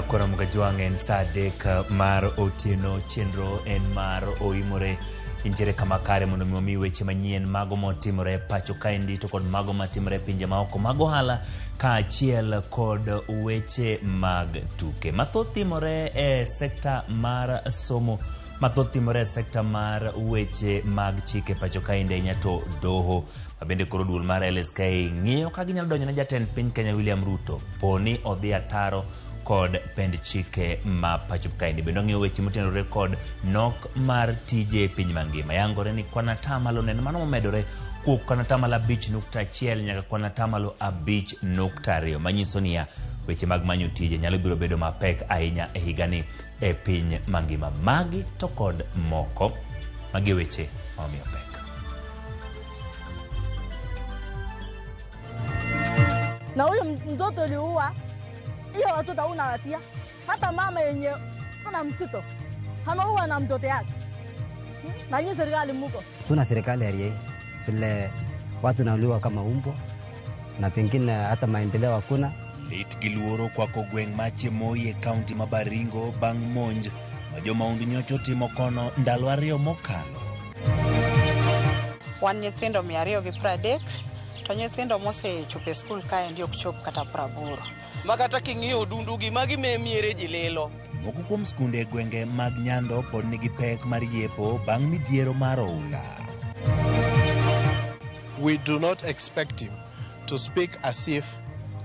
Nyakora Mugajwang' en saa 3 mar otieno, chenro en mar oimore intiere kama kare mondo mi wami weche manyien mago motimore pacho kaendi to kod mago matimore e pinje maoko mag ohala kaachiel kod weche mag tuke. Mathoth timore e sekta mar somo, mathoth timore e sekta mar weche mag chike pacho kaendi ahinya to doho mabende koro duol mar LSK ng'iyo ka ginyalo donjo ne jatend piny Kenya William Ruto poni odhi ataro kod pend chike ma pacho kaendi. Bende ong'iyo weche motenore kod nok mar tije e piny mangima. Yangore ni kwan atamalo neno mano momedore kuok kwan atamalo 5.1 nyaka kwan atamalo 5.2 manyiso niya weche mag manyo tije nyalo biro bedo mapek ahinya e higani e piny mangima. Magi to kod moko, magi e weche ma omiyo pek. Na huyu mtoto uliua, hiyo watoto hauna hatia. Hata mama yenye kuna msito ameua na mtoto yake. Na nyinyi serikali muko Tuna serikali ya vile watu nauliwa kama umbwa na pengine hata maendeleo hakuna. Lit gi luoro kwako gweng' ma Chemoi e kaunti ma Baringo bang' monj ma jomahundu nyocha otimo kono ndalo 2 mokalo. Wan nyithindo 230 to nyithindo mosechopo e skul kaendi ok chop kata 80. Makata king'iyo odundugi magi me miere ji lilo. Moko kuom skunde e gwenge mag Nyando pod nigi pek mar yepo bang' midhiero mar oula. We do not expect him to speak as if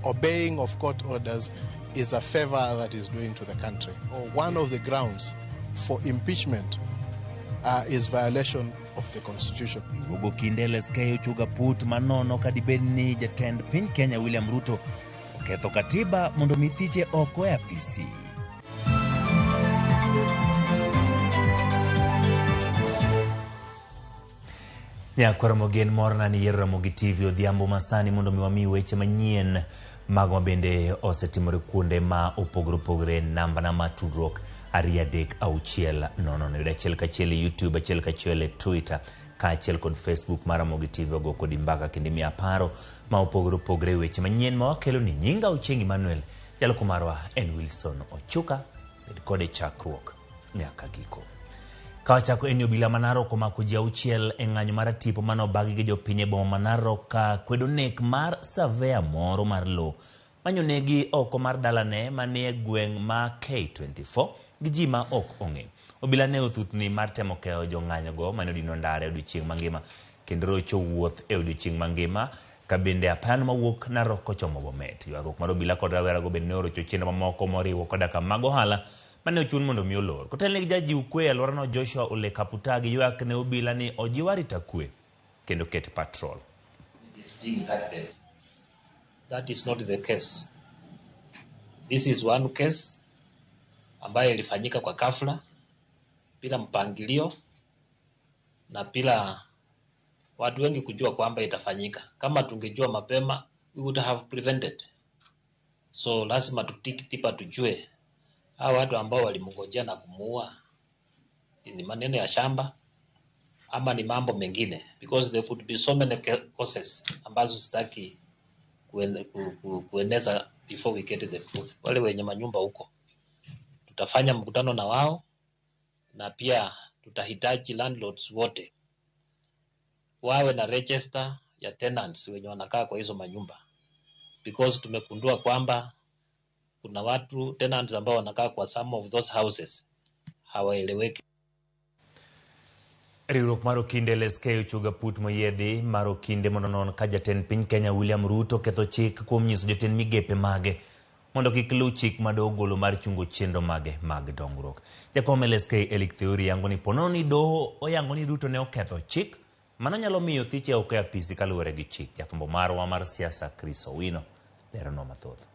obeying of court orders is a favor that is doing to the country. Or one of the grounds for impeachment is violation of the constitution. Riwruogo kinde LSK ochuoga put manono kadibed ni jatend piny Kenya William Ruto oketho katiba mondo mi thiche oko e apisi. Nyakwar Ramogi en morna ni yiero Ramogi TV odhiambo masani mondo mi wami weche manyien mago mabende osetimore kuonde ma opogore opogore. Namba na mar tudruok 236 00. Yud achiel kachiel e YouTube, achiel kachiel e Twitter, kaachiel kod Facebook mar Ramogi TV. Wago kodi mbaka kendo imiya paro ma opogore opogore e weche manyien ma wakelo ni. Nyinga Ochieng' Emmanuel, jaloko marwa en Wilson Ochuka, bed kode chakruok nyaka giko. Ka wachako en ni obila ma Narok omako ji 6 e ng'anyo mar tipo mane obagi gi jopiny e boma ma Narok ka kwedo nek mar surveyor moro mar lowo manyo negi oko mar dalane manie gweng' ma K24 gi ji ma ok ong'e. Obila ne othuthni mar temo keyo jong'anyogo mane odino ndara e odiochieng' mangima kendo rocho wuoth e odiochieng' mangima ka bende apayano mawuok Narok kochomo Bomet. Ywaruok mar obila kod rawerago bende ne orocho chenro mamoko moriwo koda ka mag ohala mane ochun mondo mi olor. Kotelne gi jajiw kwe e alworano Joshua Ole Kaputagi ywak ne obila ni ojiw arita kwe kendo ket patrol. Is being targeted. That is not the case. This is one case ambayo ilifanyika kwa ghafla bila mpangilio na bila watu wengi kujua kwamba itafanyika. Kama tungejua mapema, we would have prevented. So lazima tutiki tipa tujue hao watu ambao walimngojea na kumuua ni maneno ya shamba ama ni mambo mengine, because there could be so many causes ambazo sitaki kueneza before we get the truth. Wale wenye manyumba huko tutafanya mkutano na wao, na pia tutahitaji landlords wote wawe na register ya tenants wenye wanakaa kwa hizo manyumba, because tumegundua kwamba kuna watu tenants ambao wanakaa kwa some of those houses hawaeleweki. Riwruok mar okinde LSK ochuoga put moyiedhi mar okinde mondo onon ka jatend piny Kenya William Ruto ketho chik kuom nyiso jotend migepe mage mondo kik luw chik ma doho ogolo mar chungo chenro mage mag dongruok. Jakom LSK Eric Theuri yango ni ponono ni doho oyango ni Ruto ne oketho chik, mano nyalo miyo thiche oko e apisi kaluwore gi chik. Jafwambo marwa mar siasa Chris Owino leronwa mathoth.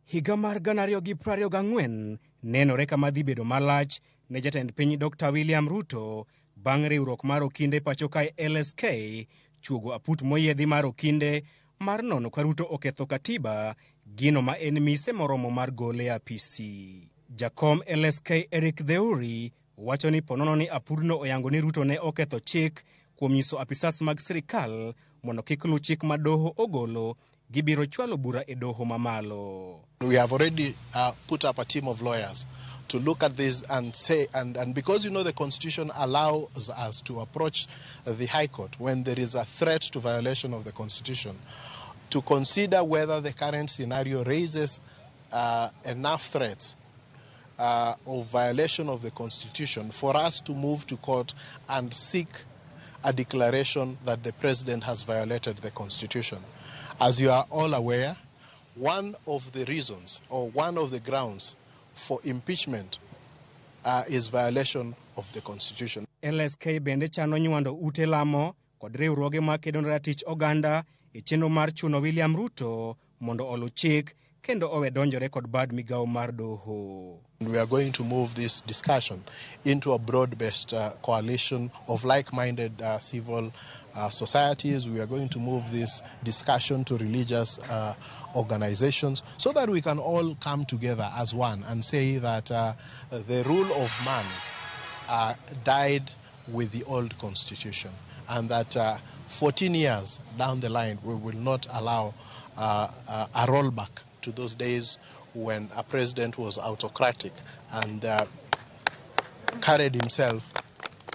Higa mar 2024 nenore kama dhi bedo malach ne jatend piny Dr. William Ruto bang' riwruok mar okinde pacho kae LSK chuogo aput moyiedhi mar okinde mar nono ka Ruto oketho katiba, gino ma en mise moromo mar gole e apisi. Jakom LSK Eric Theuri wacho ni ponono ni apudno oyango ni Ruto ne oketho chik kuom nyiso apisas mag sirikal mondo kik luw chik ma doho ogolo gibiro chwalo bura e doho mamalo. We have already put up a team of lawyers to look at this and say, and because you know the Constitution allows us to approach the High Court when there is a threat to violation of the Constitution, to consider whether the current scenario raises enough threats of violation of the Constitution for us to move to court and seek a declaration that the president has violated the Constitution. As you are all aware, one of the reasons or one of the grounds for impeachment is violation of the Constitution. LSK bende chano nywando ute lamo kod riwruoge makedo ne ratich oganda e chenro mar chuno William Ruto mondo olu chik kendo owe donjore kod bad migawo mar doho. We are going to move this discussion into a broad-based coalition of like-minded civil societies. We are going to move this discussion to religious organizations so that we can all come together as one and say that the rule of man died with the old constitution, and that 14 years down the line we will not allow a rollback to those days when a president was autocratic and carried himself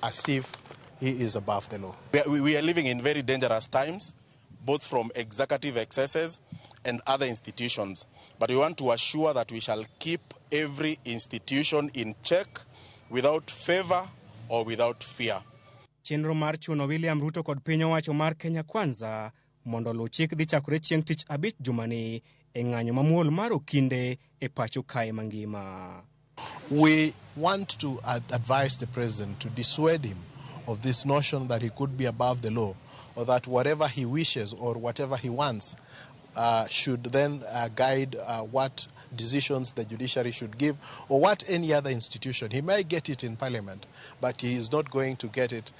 as if he is above the law. We are living in very dangerous times, both from executive excesses and other institutions. But we want to assure that we shall keep every institution in check without favor or without fear. Chenro mar chuno William Ruto kod piny owacho mar Kenya Kwanza mondo oluw chik dhi chakore chieng' tich abich jumani e ng'anyo mamuol mar okinde e pacho kae mangima. We want to advise the president to dissuade him of this notion that he could be above the law, or that whatever he wishes or whatever he wants should then guide what decisions the judiciary should give or what any other institution. He may get it in parliament, but he is not going to get it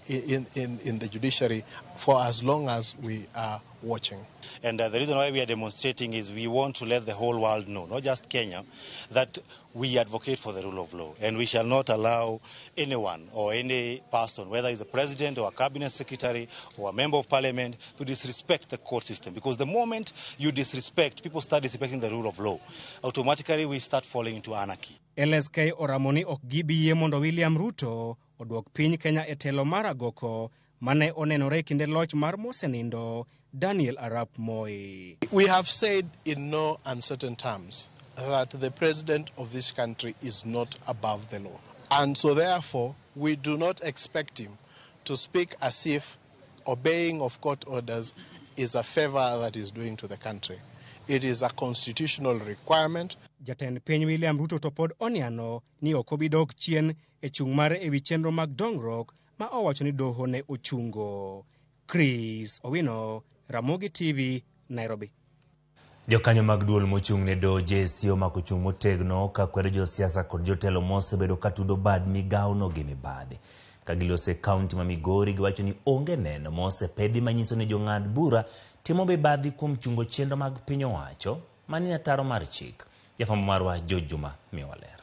in the judiciary for as long as we are watching. And the reason why we are demonstrating is we want to let the whole world know, not just Kenya, that we advocate for the rule of law, and we shall not allow anyone or any person, whether it's a president or a cabinet secretary or a member of parliament, to disrespect the court system. Because the moment you disrespect, people start disrespecting the rule of law. Automatically we start falling into anarchy. LSK oramo ni ok gibi yie mondo William Ruto oduok piny Kenya e telo mar agoko mane onenore e kinde loch mar mosenindo Daniel Arap Moi. We have said in no uncertain terms that the president of this country is not above the law. And so therefore, we do not expect him to speak as if obeying of court orders is a favor that is doing to the country. It is a constitutional requirement. Jatend piny William Ruto to pod oniano ni ok obi dok chien e chung' mare ewi chenro mag dongruok ma owacho ni doho ne ochungo. Chris Owino, Ramogi TV, Nairobi. Jokanyo mag duol mochung' ne doho JSC omako chung' motegno ka kwedo josiasa kod jotelo mosebedo ka tudo bad migawono gi mibadhi. Ka giloso e kaunti ma Migori, giwacho ni onge neno mosepedhi manyiso ni jong'ad bura timo mibadhi kuom chungo chenro mag piny owacho manie ataro mar chik. Jafwambo marwa George Juma miyowa ler.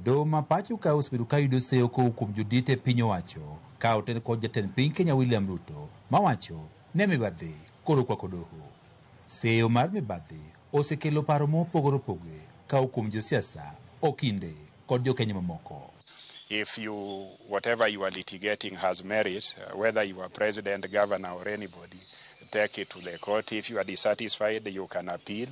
Doho ma pacho ka osebedo ka yudo seyo kowuok kuom jodito e piny owacho ka oten kod jatend piny Kenya William Ruto mawacho ne mibadhi koro kwako doho. Seyo mar mibadhi osekelo paro mopogore opogore ka kuom josiasa, okinde kod jokenya mamoko. If you, whatever you are litigating has merit, whether you are president, governor, or anybody, take it to the court. If you are dissatisfied, you can appeal,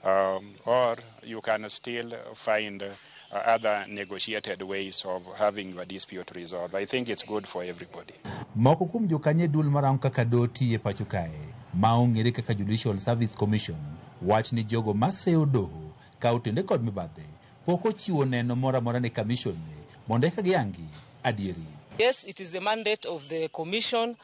or you can still find other negotiated ways of having your dispute resolved. I think it's good for everybody. Moko kuom jokanyo e duol marango kaka doho tiyo e pacho kae ma ong'ere kaka Judicial Service Commission wach ni jogo maseyo doho ka otende kod mibadhi pok ochiwo neno moro amora ne commission ni mondo eka giyangi adieri. Yes, it is the mandate of the commission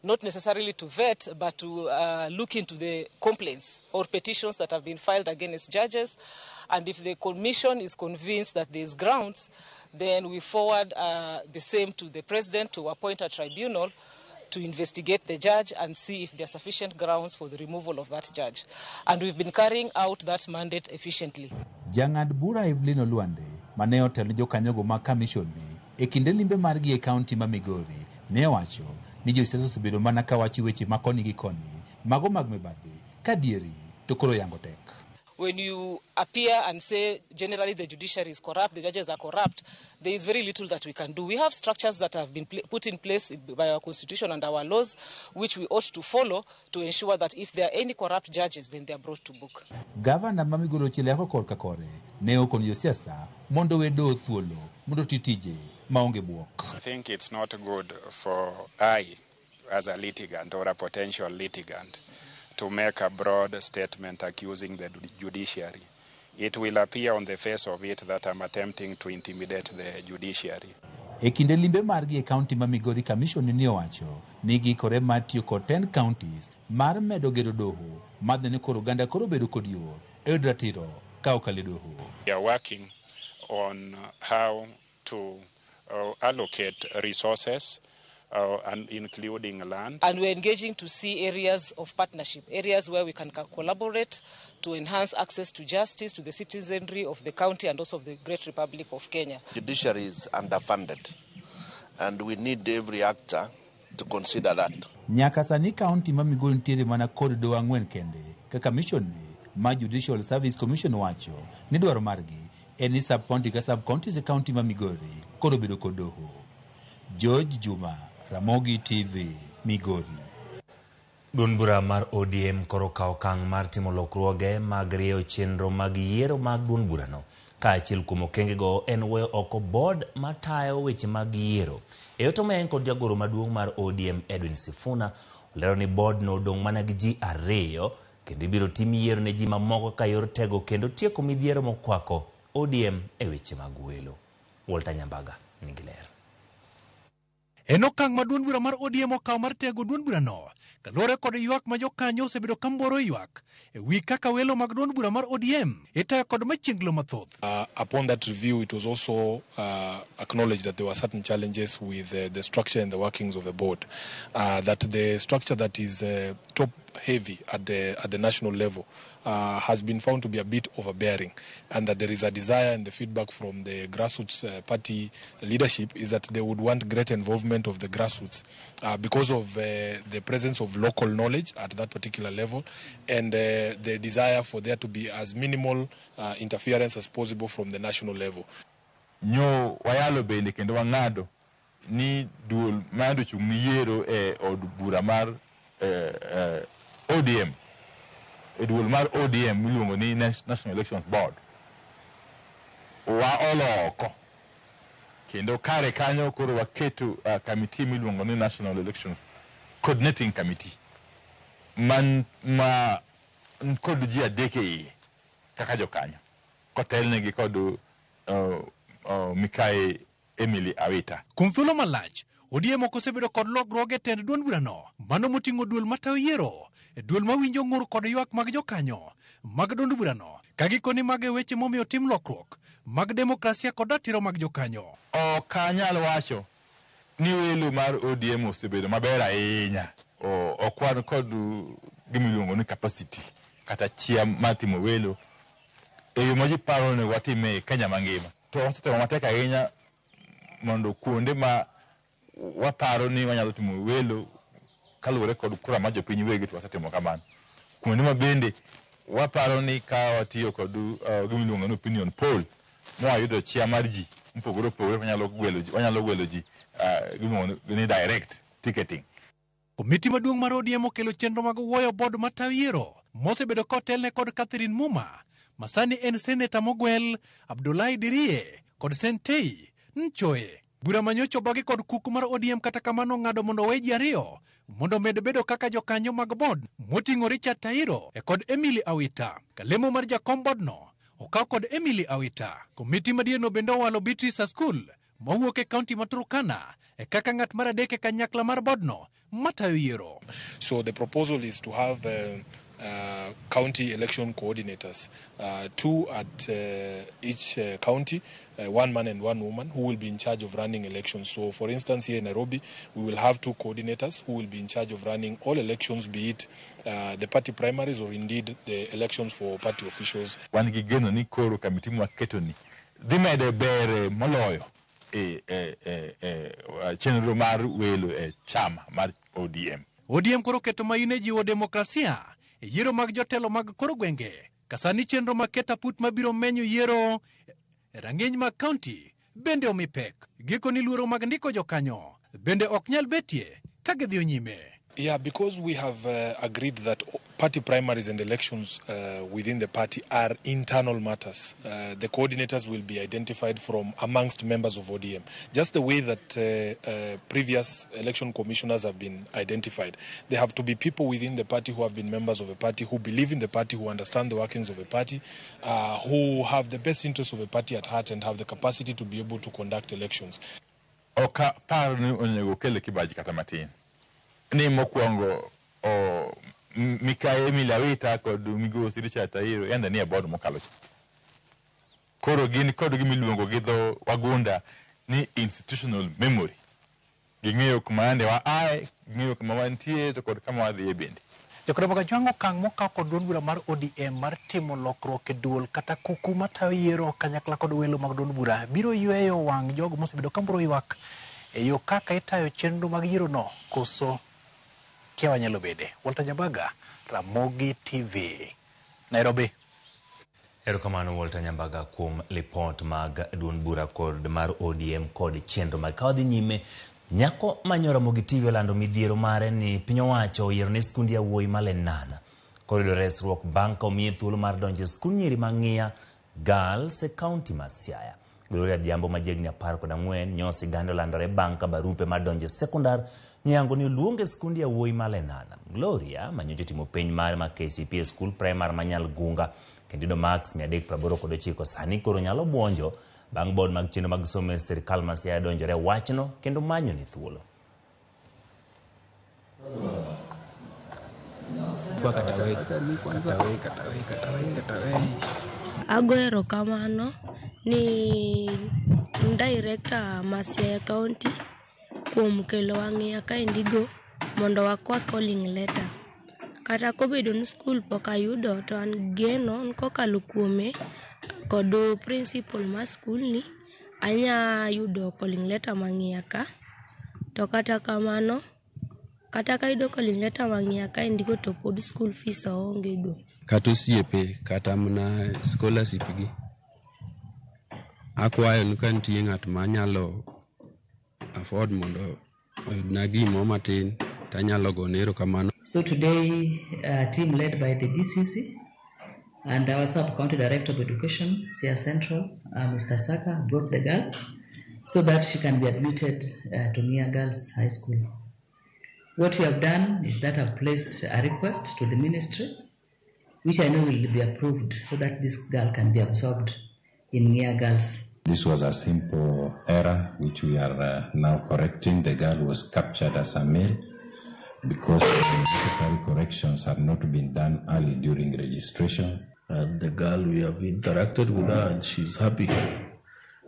not necessarily to vet, but to look into the complaints or petitions that have been filed against judges. And if the commission is convinced that there is grounds, then we forward the same to the president to appoint a tribunal to investigate the judge and see if there are sufficient grounds for the removal of that judge. And we've been carrying out that mandate efficiently. Jang'ad bura Evelyn Olwande mane otelo ne jokanyogo mag commission ni e kinde limbe margi e kaunti ma Migori ne owacho ni josiasa osebedo mana ka wacho weche ma koni gi koni mago mag mibadhi ka dieri to koro yango tek. When you appear and say generally the judiciary is corrupt, the judges are corrupt, there is very little that we can do. We have structures that have been put in place by our constitution and our laws, which we ought to follow to ensure that if there are any corrupt judges, then they are brought to book. Gavana ma Migori Ochiel korka kore ne okono josiasa mondo we doho thuolo mondo oti tije maonge buok. I think it's not good for I, as a litigant or a potential litigant, to make a broad statement accusing the judiciary. It will appear on the face of it that I'm attempting to intimidate the judiciary. E kinde limbe margi e kaunti ma Migori, Commission ni owacho ni giikore mar tiyo kod 10 counties mar medo gero doho madhi ni koro oganda koro bedo kod yor e yudo ratiro ka okalo e doho. We are working on how to allocate resources and including land. And we're engaging to see areas of partnership, areas where we can collaborate to enhance access to justice to the citizenry of the county and also of the Great Republic of Kenya. Judiciary is underfunded and we need every actor to consider that. Nyaka sani kaunti ma Migori nitiere mana kod doho 4 kende ka commission ni ma Judicial Service Commission wacho ni dwaro margi en ni sub county ka sub counties e kaunti ma Migori koro bedo kod doho. George Juma, Ramogi TV, Migori. Duond bura mar ODM koro okawo okang' mar timo lokruoge mag rieyo chenro mag yiero mag duond burano. Ka achiel kuom okengego en weyo oko board matayo weche mag yiero. E oto ma en kod jagoro maduong' mar ODM Edwin Sifuna, olero ni board no odong' mana gi ji 2 kendo ibiro tim yiero ne ji mamoko ka yor tego kendo tieko midhiero mokwako ODM e weche mag welo. Walter Nyambaga nigi ler. En okang' ma duond bura mar ODM okawo mar tego duond burano kaluwore kod ywak ma jokanyo osebedo ka mboro ywak e wi kaka welo mag duond bura mar ODM itayo kod machienglo mathoth. Upon that review, it was also acknowledged that there were certain challenges with the structure and the workings of the board. That the structure that is top heavy at the national level has been found to be a bit overbearing, and that there is a desire, and the feedback from the grassroots party leadership is that they would want greater involvement of the grassroots because of the presence of local knowledge at that particular level, and the desire for there to be as minimal interference as possible from the national level. Nyo wayalo bende kendo wang'ado ni duol ma ochung' ni yiero e od bura mar ODM, e duol mar ODM miluongo ni National Elections Board, wa olo oko kendo kare kanyo koro waketo committee miluongo ni National Elections Coordinating Committee man ma kod ji 3 e iye kaka jokanyo kotelnegi kod Mikae Emily Awita. Kuom thuolo malach, ODM ok osebedo kod lokruoge e tend duond burano, mano moting'o duol matayo yiero, e duol mawinjo ng'ur kod ywak mag jokanyo mag duond burano, ka gikoni mago e weche momiyo tim lokruok mag demokrasia kod ratiro mag jokanyo. Ok anyal wacho ni welo mar ODM osebedo maber ahinya. Ok wan kod gima iluongo ni capacity kata chia mar timo welo e yo ma ji paro onego watime e Kenya mangima. To wasetemo matek ahinya mondo kuonde ma waparo ni wanyalo timo welo kaluwore kod kura mar jopiny wegi to wasetimo kamano. Kuonde ma bende waparo ni ka watiyo kod gima iluongo ni opinion poll mwayudo chia mar ji mopogore opogore wanyalo gwelo ji gima iluongo ni direct ticketing. Komiti maduong' mar ODM okelo chenro mag wuoyo board matayo yiero mosebedo kotelne kod Catherine Muma, masani en seneta mogwel, Abdullahi Dirie kod Sentei Nchoe. Bura manyocha obagi kod kuku mar ODM kata kamano ng'ado mondo owe ji 2 mondo omed bedo kaka jokanyo mag board moting'o Richard Tairo e kod Emily Awita. Kalemo mar jakom boardno okaw kod Emily Awita. Komiti madier bende owalo Beatrice Askul mowuok e kaunti ma Turkana e kaka ng'at mar 3 e kanyakla mar boardno matayo yiero. So the proposal is to have county election coordinators, 2 at each county, 1 man and 1 woman, who will be in charge of running elections. So, for instance, here in Nairobi, we will have 2 coordinators who will be in charge of running all elections, be it the party primaries or indeed the elections for party officials. Wan gi geno ni koro committee mwaketo ni dhi medo ber moloyo e chenro mar welo e chama mar ODM. ODM koro keto maino e jiwo demokrasia e yiero mag jotelo mag kor gwenge ka sani chenro mag keto aput mabiro menyo yiero e rang'iny mag kaunti bende omi pek. Gikoni luoro mag ndiko jokanyo bende ok nyal betie ka gidhiyo nyime. Yeah, because we have agreed that party primaries and elections within the party are internal matters. The coordinators will be identified from amongst members of ODM, just the way that previous election commissioners have been identified. They have to be people within the party who have been members of a party, who believe in the party, who understand the workings of a party, who have the best interests of a party at heart and have the capacity to be able to conduct elections. Ok apar ni onego kele kibaji kata matin. Ni mokwongo o Mikai Emily Awita kod migosi Richard Tairo yande nie board mokalo cha. Koro gin kod gima iluongo gi dho wagunda ni institutional memory. Ging'eyo kuma yande wa ae, ging'eyo kuma wantie to kod kama wadhiye bende. Jokristo Kajwang' okang' mokaw kod duond bura mar ODM mar timo lokruok e duol kata kuku matayo yiero kanyakla kod welo mag duond bura biro yweyo wang' jogo mosebedo ka mburo ywak e yo kaka itayo chenro mag yierono koso kiawa nyalo bede. Walter Nyambaga, Ramogi TV, Nairobi. Erokamano Walter Nyambaga kuom lipot mag duond bura kod mar ODM kod chenro mag ka wadhi nyime. Nyako manyo Ramogi TV olando midhiero mare ni piny owacho oyiero ne skund yawuoyi ma Lenana koro yudo resruok bang' ka omiye thuolo mar donjo e skund nyiri ma Ng'iya Girls e kaunti ma Siaya. Gloria Adhiambo ma jahigni 14 nyo sigande olandore bang' ka barupe mar donjo e sekondar nyoyango ni oluonge e skund yawuoyi ma Lenana. Gloria manyocha otimo penj mare ma KCPE e skul primar ma Nyalgunga kendo yudo marks 389 sani koro nyalo buonjo bang' board mag chenro mag somo e sirkal ma Siaya donjore e wachno kendo manyo ni thuolo. Ago erokamano ni director ma Siaya County kuom kelowa Ng'iya kaendigo mondo wakwa calling letter. Kata kobedo ni skul pok ayudo to an geno ni kokalo kuome kod principal mar skulni anya yudo calling letter ma Ng'iya ka. To kata kamano, kata kayudo calling letter ma Ng'iya kaendigo to pod school fees aonge go. Kata osiepe kata mana scholarship gi akwayo ni ka nitie ng'at manyalo afford mondo oyudna gimoro matin tanyalo gone erokamano. So today, a team led by the DCC and our sub-county director of education, Siaya Central, Mr. Saka, brought the girl so that she can be admitted to Ng'iya Girls High School. What we have done is that I've placed a request to the ministry, which I know will be approved so that this girl can be absorbed in Ng'iya Girls. This was a simple error which we are now correcting. The girl was captured as a male because the necessary corrections had not been done early during registration. And the girl, we have interacted with her and she's happy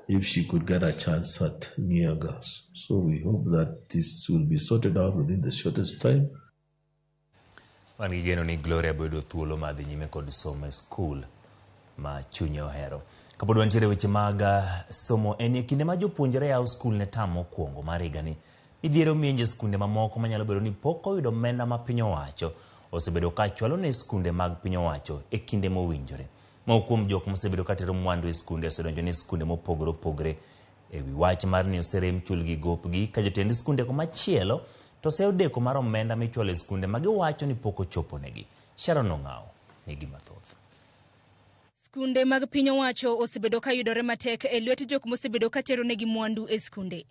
if she could get a chance at Ng'iya Girls. So we hope that this will be sorted out within the shortest time. Wan gi geno ni Gloria biro yudo thuolo mar dhi nyime kod somo e skul ma chunye ohero. Kapod wantiere weche mag somo, en e kinde ma jopuonjre yawo skul ne tam mokwongo mar higani. Midhiero mienje skunde mamoko manyalo bedo ni pok oyudo omenda ma piny owacho osebedo ka chwalo ne skunde mag piny owacho e kinde mowinjore. Moko kuom jok mosebedo ka tero mwandu e skunde osedonjo ne skunde mopogore opogore e wi wach mar ni oserem chulgi gopgi ka jotend skunde komachielo to oseyo deko mar omenda michwalo e skunde ma giwacho ni pok ochoponegi. Sharon Ong'awo nigi mathoth. Skunde mag piny owacho osebedo ka yudore matek e lwet jok mosebedo ka tero negi mwandu e skunde.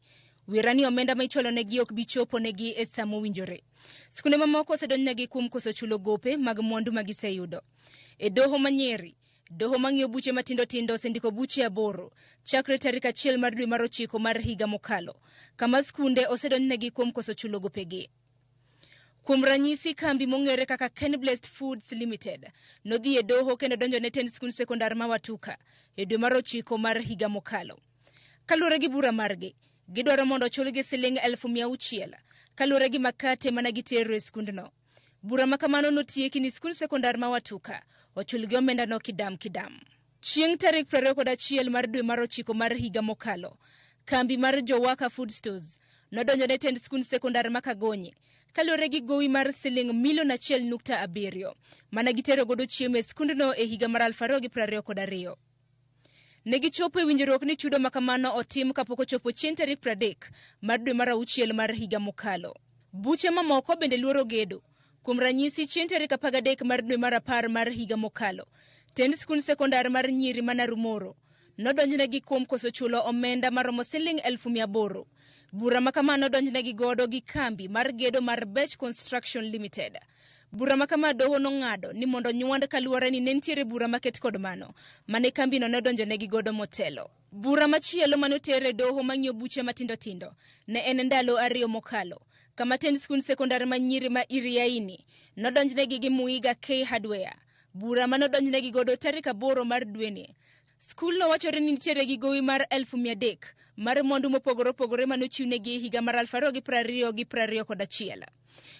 Wira ni omenda ma ichwalo negi ok bi chopo negi e sa mowinjore. Skunde mamoko osedonjnegi kuom koso chulo gope mag mwandu ma giseyudo. E doho ma Nyeri, doho mang'iyo buche matindo tindo osendiko buche 8 chakre tarik 1 mar dwe mar 9 mar higa mokalo, kama skunde osedonjnegi kuom koso chulo gopegi. Kuom ranyisi, kambi mong'ere kaka Ken Blessed Foods Limited nodhi e doho kendo donjo ne tend skund sekondar ma Watuka e dwe mar 9 mar higa mokalo. Kaluwore gi bura margi, gidwaro mondo ochulgi siling 600,000 kaluwore gi makate mana gitero e skundno. Bura ma kamano notieki ni skund sekondar ma Watuka ochulgi omendano kidam kidam. Chieng' tarik 21 mar dwe mar 9 mar higa mokalo, kambi mar Jowaka Food Stores nodonjo ne tend skund sekondar ma Kagonye kaluwore gi gowi mar siling milion 1.7 mana gitero godo chiemo e skundno e higa mar 2022. Ne gichopo e winjruok ni chudo ma kamano otim kapok ochopo chieng' tarik 30 mar dwe mar auchiel mar higa mokalo. Buche mamoko bende luoro gedo. Kuom ranyisi, chieng' tarik 13 mar dwe mar 10 mar higa mokalo, tend skund sekondar mar nyiri ma Narumoro nodonjnegi kuom koso chulo omenda maromo siling 800,000. Bura ma kama nodonjnegi godo gi kambi mar gedo mar Bech Construction Limited. Bura ma kama doho nong'ado ni mondo nywand kaluwore ni ne nitiere bura maket kod mano mane kambino nodonjonegi godo motelo. Bura machielo mane oter e doho mang'iyo buche matindo tindo ne en ndalo 2 mokalo, kama tend skund sekondar ma nyiri ma Iriaini nodonjnegi gi Muiga K Hardware. Bura mane odonjnegi godo tarik 8 mar dweni. Skulno wachore ni nitiere gi gowi mar 300,000 mar mwandu mopogore opogore mane ochiwnegi e higa mar 2021.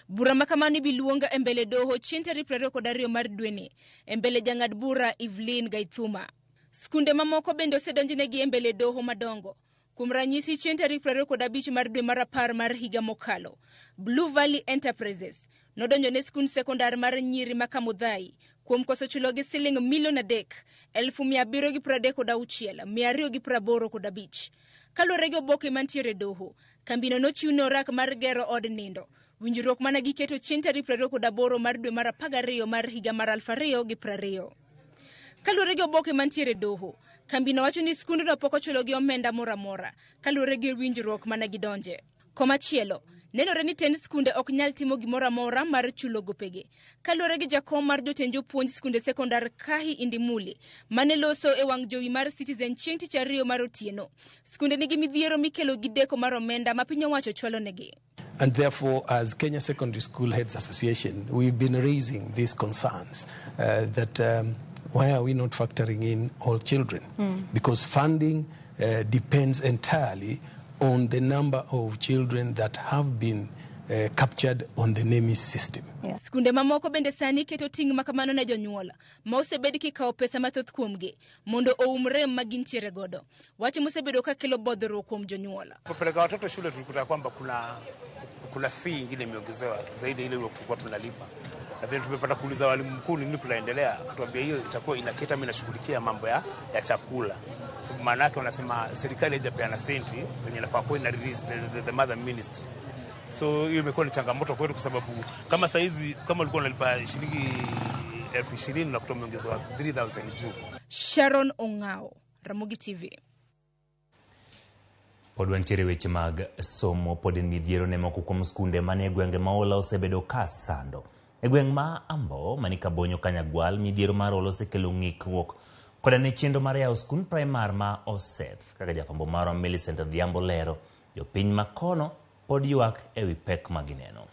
Bura ma kamano ibi luong e mbele doho chieng' tarik 22 mar dweni e mbele jang'ad bura Evelyn Gaithuma. Skunde mamoko bende osedonjnegi e mbele doho madongo. Kuom ranyisi, chieng' tarik 25 mar dwe mar 10 mar higa mokalo, Blue Valley Enterprises nodonjo ne skund sekondar mar nyiri ma Kamudhai kuom koso chulogi siling milion 3,736,285. Kaluwore gi oboke mantiere doho, kambino nochiwne orak mar gero od nindo. Winjruok mana giketo chieng' tarik 28 mar dwe mar 12 mar higa mar 2020. Kaluwore gi oboke mantiere doho, kambino wacho ni skundno pok ochulogi omenda moro amora kaluwore gi winjruok mana gidonje. Komachielo, nenore ni tend skunde ok nyal timo gimoro amora mar chulo gopegi. Kaluwore gi jakom mar jotend jopuonj skunde sekondar Kahi Indimuli, mane loso e wang' jowi mar Citizen chieng' tich ariyo mar otieno, skunde nigi midhiero mikelo gi deko mar omenda ma piny owacho chwalo negi. And therefore, as Kenya Secondary School Heads Association, we've been raising these concerns that why are we not factoring in all children? Because funding depends entirely on the number of children that have been captured on the NEMIS system. Skunde mamoko bende sani keto ting' ma kamano ne jonyuol ma osebed kikawo pesa mathoth kuomgi mondo oum rem ma gintiere godo. Wach mosebedo ka kelo bodhruok kuom jonyuol. Kupeleka watoto shule tulikuta kwamba kuna fee ingine imeongezewa zaidi ile tulikuwa tunalipa. Na vile tumepata kuuliza walimu mkuu nini kunaendelea, akatuambia hiyo itakuwa inaketa mimi nashughulikia mambo ya chakula. Sababu maana yake wanasema serikali haijapeana senti zenye inafaa kuwa ina release the mother ministry. So hiyo imekuwa ni changamoto kwetu kwa sababu kama saa hizi kama ulikuwa unalipa shilingi 20,000 na kutoa umeongezewa 3,000 juu. Sharon Ongao, Ramogi TV. Pod wantiere weche mag somo, pod en midhiero ne moko kuom skunde manie gwenge ma ola osebedo ka sando. E gweng' ma Ambo mani Kabonyo Kanyagwal, midhiero mar ola osekelo ng'ikruok koda ne chenro mar yawo skund primar ma Oseth. Kaka jafwambo marwa Millicent Odhiambo lero, jopiny ma kono pod ywak ewi pek ma gineno.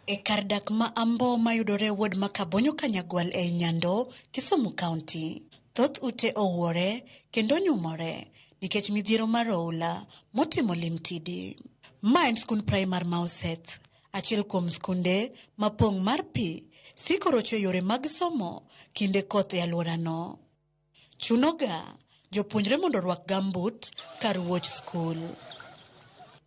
E kar dak ma Ambo mayudore e ward ma Kabonyo Kanyagwal ei Nyando, Kisumu County, thoth ute owuore kendo nyumore nikech midhiero mar oula motimo limtidi. Ma en skund primar ma Oseth, achiel kuom skunde ma pong' mar pi siko rocho yore mag somo kinde koth e alworano. Chunoga jopuonjre mondo orwak gumboot kar wuoch skul.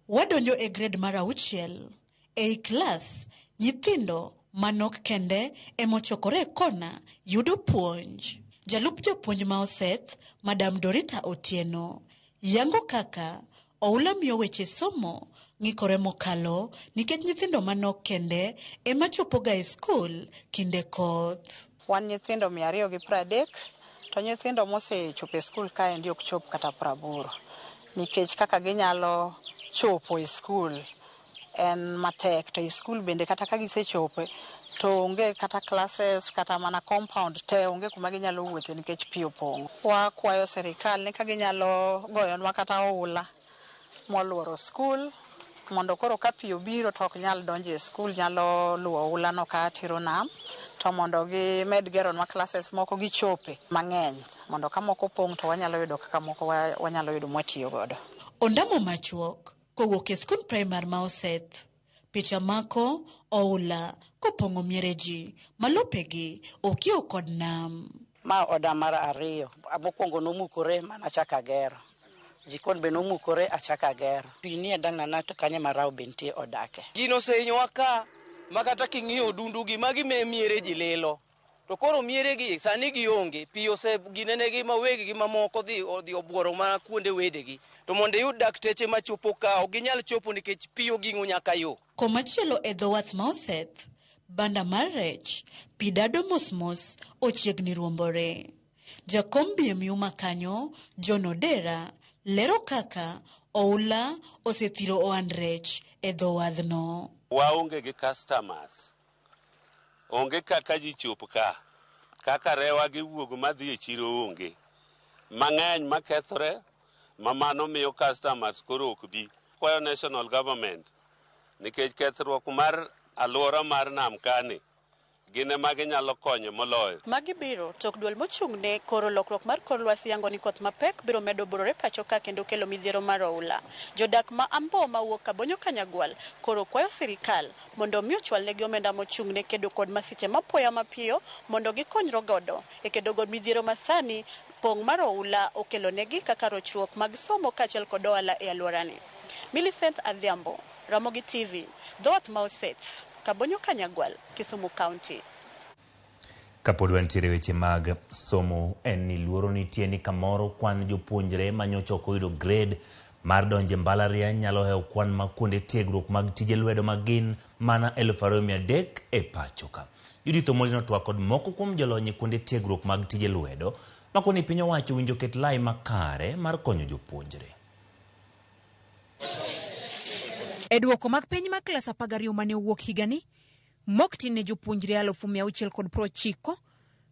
Wadonjo e grade mar 6. Ei klas, nyithindo manok kende emochokore e kona yudo puonj. Jalup japuonj ma Oseth, Madam Dorita Otieno, yango kaka oula miyo weche somo ng'ikore mokalo nikech nyithindo manok kende ema chopoga e skul kinde koth. Wan nyithindo 230 to nyithindo mosechopo e skul kaendi ok chop kata 80 nikech kaka ginyalo chopo e skul en matek to e skul bende kata ka gisechope to onge kata classes kata mana compound te onge kuma ginyalo wuothe nikech pi opong'o. Wakwayo sirikal ni ka ginyalo goyonwa kata oula moluoro skul mondo koro ka pi obiro to ok nyal donjo e skul, nyalo luwo oulano ka tero nam, to mondo gimed geronwa classes moko gichope mang'eny mondo ka moko opong' to wanyalo yudo kaka moko wanyalo yudo mwatiyo godo. Ondamo machuok kowuok e skund primar ma Oseth. Picha mako oula kopong'o miere ji malopegi okiewo kod nam. Ma oda mar 2, mokwongo nomukore manachako agero. Jikon be nomukore achako agero. Pi nie dalana to kanyo ema rawo be nitie odake. Gino osehinyowa ka ma kata king'iyo odundugi magi me miere ji lilo. To koro mieregi sani gionge, pi oseginenegi ma weggi mamoko odhi obuoro mana kuonde wedegi. To mondo iyud dakteche machopo ka ok ginyal chopo nikech pi oging'o nyaka yo. Komachielo e dho wath ma Oseth, banda mar rech, pi dado mos mos ochiegni ruombore. Jakom BMU ma kanyo, John Odera, lero kaka oula osethiro ohand rech e dho wadhno. Waonge gi customers. Onge kaka ji chop ka. Kaka rewa gi wuog madhi e chiro onge. Mang'eny makethore ma mano miyo customers koro ok bi. Kwayo national government nikech kethruok mar alwora mar nam kani gin ema ginyalo konyo moloyo. Magi biro tok duol mochung'ne koro lokruok mar kor lwasi yango ni koth mapek biro medo burore pacho ka kendo kelo midhiero mar oula. Jodak ma Ambo mawuok Kabonyo Kanyagwal koro kwayo sirikal mondo mi ochwalnegi omenda mochung'ne kedo kod masiche mapoya mapiyo mondo gikonyre godo e kedo kod midhiero masani pong' mar oula okelonegi kaka rochruok mag somo kaachiel kod ohala e alworani. Millicent Adhiambo, Ramogi TV, dhoot ma Oseth, Kabonyo Kanyagwal, Kisumu County. Kapod wantiere weche mag somo en ni luoro nitie ni kamoro kwan jopuonjre manyocha ok oyudo grade mar donjo e mbalariany nyalo hewo kwan mag kuonde tiegruok mag tije lwedo ma gin mana 2300 e pacho ka. Judith Omondi notwak kod moko kuom jolony e kuonde tiegruok mag tije lwedo makoni piny owacho owinjo ket lai makare mar konyo jopuonjre. E duoko mag penj mag klas 12 mane owuok higani, mok tin ne jopuonjre 690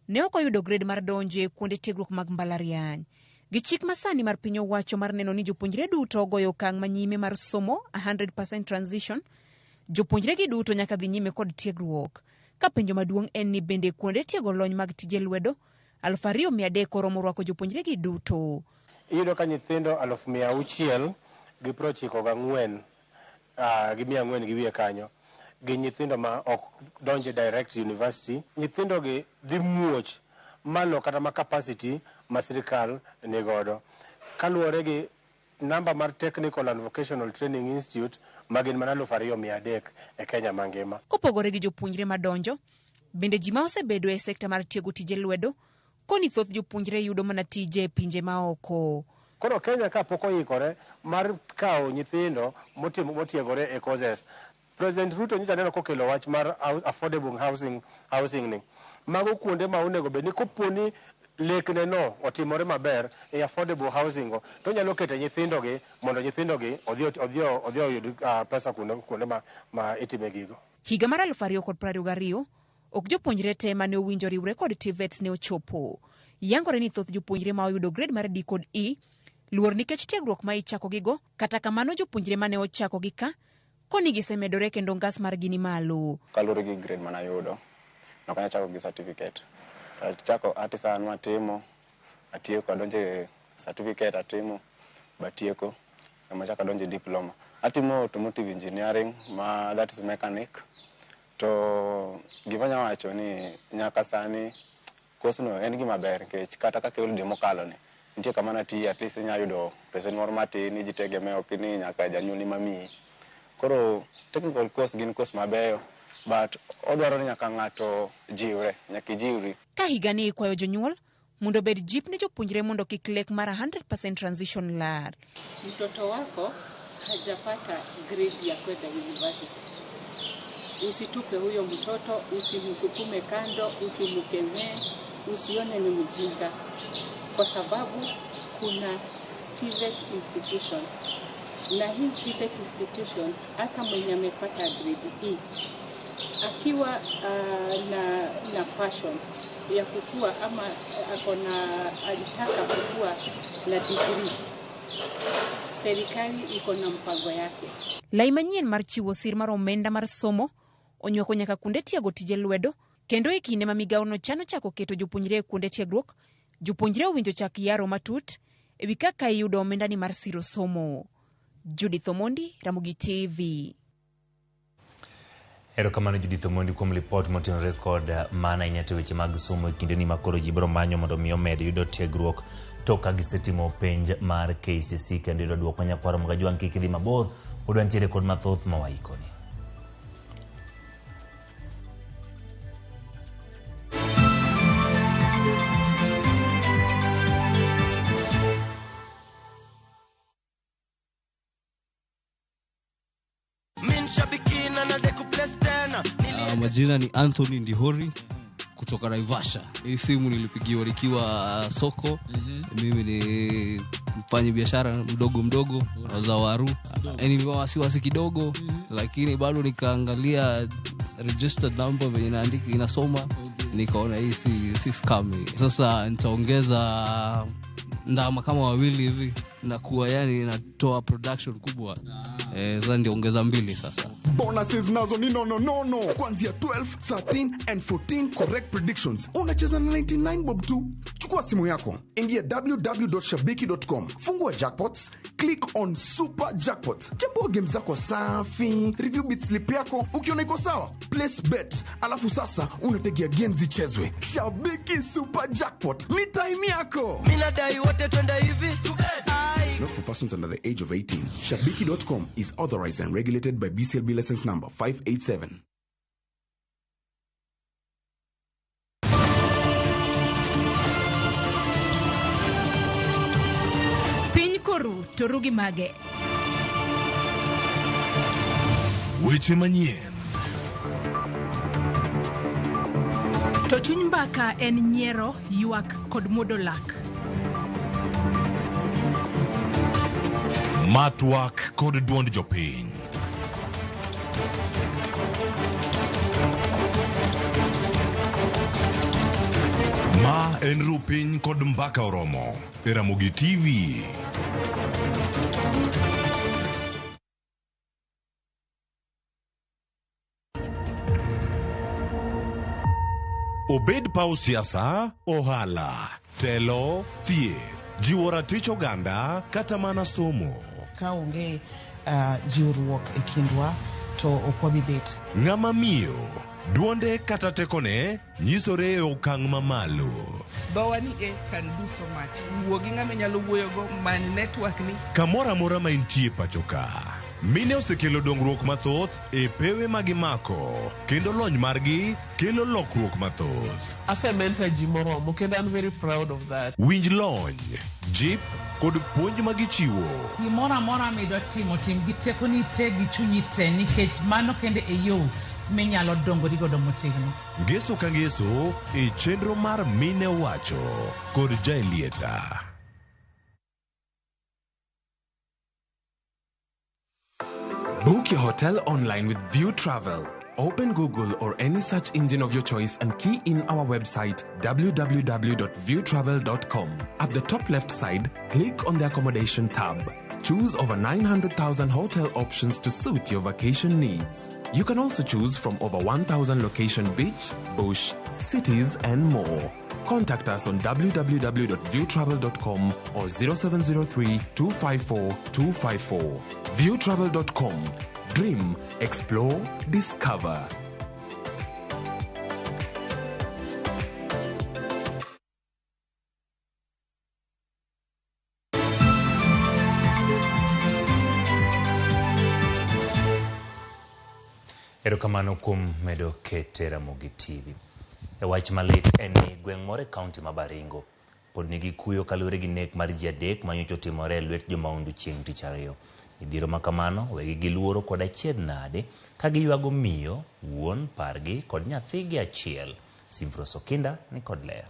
ne ok oyudo grade mar donjo e kuonde tiegruok mag mbalariany. Gi chik masani mar piny owacho mar neno ni jopuonjre duto ogoyo okang' manyime mar somo 100% transition, jopuonjre gi duto nyaka dhi nyime kod tiegruok. Ka penjo maduong' en ni bende kuonde tiego lony mag tije lwedo 2300 oromo rwako jopuonjre gi duto. Iyudo ka nyithindo 694 gi 400 gi wiye kanyo gi nyithindo ma ok donje direct university. Nyithindo gi dhi muoch malo kata ma capacity ma sirikal ni godo kaluwore gi namba mar Technical and Vocational Training Institute ma gin mana 2300 e Kenya mangima. Kopogore gi jopuonjre madonjo, bende ji ma osebedo e sekta mar tiego tije lwedo koni thoth jopuonjre yudo mana tije e pinje maoko. Koro Kenya ka pok oikore mar kawo nyithindo motiegore e courses. President Ruto nyocha neno kokelo wach mar affordable housing ni. Mago kuonde ma onego bed ni kopo ni lekne no otimore maber e affordable housing go, to onyalo keto nyithindogi mondo nyithindogi odhi oyud pesa kuonde ma itime gigo. Higa mar 2022, ok jopuonjre te mane owinjo riwre kod TVET ne ochopo. Yangore ni thoth jopuonjre ma oyudo grade mar D kod E luor nikech tiegruok ma ichako gigo, kata kamano jopuonjre mane ochako gi ka koni gisemedore kendo ngas margi ni malo. Kaluwore gi grade mane ayudo, ne ok anyal chako gi certificate. Achako artisan matimo, atieko adonjo e certificate atimo, batieko, ema achako adonjo e diploma. Atimo automotive engineering, ma that is mechanic. To gima anyalo wacho ni nyaka sani course no en gima ber nikech kata kaka holiday mokalo ni, nitie kama natiye at least inyalo yudo pesani moro matin ijitegemeo ok ni nyaka janyuolni mamiyi. Koro technical course gin course mabeyo but odwaro ni nyaka ng'ato jiwre, nyaka ijiwri. Ka higani ikwayo jonyuol mondo obed jip ne jopuonjre mondo kik lek mar 100% transition lal. Mtoto wako hajapata grade ya kwenda university. Usitupe huyo mtoto, usimsukume kando, usimkemee, usione ni mjinga. Kwa sababu kuna TVET institution. Na hii TVET institution hata mwenye amepata grade E akiwa na passion ya kukua ama akona alitaka kukua na degree, serikali iko na mpango yake. Lai manyien mar chiwo sir mar omenda mar somo onywako nyaka kuonde tiego tije lwedo, kendo e kinde ma migawono chano chako keto jopuonjre e kuonde tiegruok, jopuonjre owinjo chak yaro matut ewi kaka iyudo omendani mar siro somo. Judith Omondi, Ramogi TV. Erokamano Judith Omondi kuom lipot motenore kod mana ahinya to weche mag somo e kindeni ma koro ji biro manyo mondo mi omed yudo tiegruok Tok ka gisetimo penj mar KCSE kendo yudo duoko nyakwar Mgajwang' kik idhi mabor, pod wantiere kod mathoth ma waikoni. Majina ni Anthony Ndihori kutoka Naivasha. Hii simu nilipigiwa nikiwa soko. Mimi ni mfanyi biashara mdogo mdogo, nauza waru. Nilikuwa wasiwasi kidogo, lakini bado nikaangalia registered number venye inaandika inasoma, nikaona hii si scam. Sasa nitaongeza ndama kama wawili hivi na kuwa yani natoa production kubwa. Sasa ndio ongeza 2 sasa. Bonuses nazo ni no. Kuanzia 12, 13 and 14 correct predictions. Unacheza na 99 bob tu. Chukua simu yako, ingia www.shabiki.com, fungua jackpots, click on super jackpots. Chambua game zako safi, review bit slip yako, ukiona iko sawa, place bet. Alafu sasa unategea games zichezwe. Shabiki Super Jackpot, ni time yako. Mimi nadai wote twende hivi. Not for persons under the age of 18. Shabiki.com is authorized and regulated by BCLB license number 587. Piny koru to rugi mage. Weche manyien. To chuny mbaka en nyiero, ywak kod muodo lak. Matwak kod duond jopiny. Ma en Rupiny kod Mbaka Oromo e Ramogi TV. Obed paw siasa, ohala, telo, thieth, jiwo ratich oganda kata mana somo. Ka onge jiwruok e kindwa to ok wabi bet. Ng'ama miyo, duonde kata tekone nyisore e okang' mamalo. Dhowa ni e can do so much. Wuo gi ng'ama inyalo wuoyogo, many network ni. Kamoro amora ma intie pacho ka, mine osekelo dongruok mathoth e pewe ma gimako, kendo lony margi kelo lokruok mathoth. Asementa ji moromo kendo I'm very proud of that. Winj lony, jip kod puonj ma gichiwo. Gimoro amora midwa timo, tim gi tekoni te gi chunyi te, nikech mano kende e yo minyalo dongori godo motegno. Ngeso ka ngeso e chenro mar Mine Wacho kod Jaelieta. Book your hotel online with View Travel. Open Google or any search engine of your choice and key in our website www.viewtravel.com. At the top left side, click on the accommodation tab. Choose over 900,000 hotel options to suit your vacation needs. You can also choose from over 1,000 location beach, bush, cities and more. Contact us on www.viewtravel.com or 0703 254 254. Viewtravel.com. Dream, explore, discover. Erokamano kuom medo kete Ramogi TV. E wach malit en ni gweng' moro e kaunti ma Baringo pod nigi kuyo kaluwore gi nek mar ji 3 manyocha otimore e lwet jomahundu chieng' tich ariyo. Midhiero ma kamano wegi gi luoro kod achiedh nade ka giywago miyo, wuon, pargi kod nyathigi achiel. Simfros Okinda ni kod ler.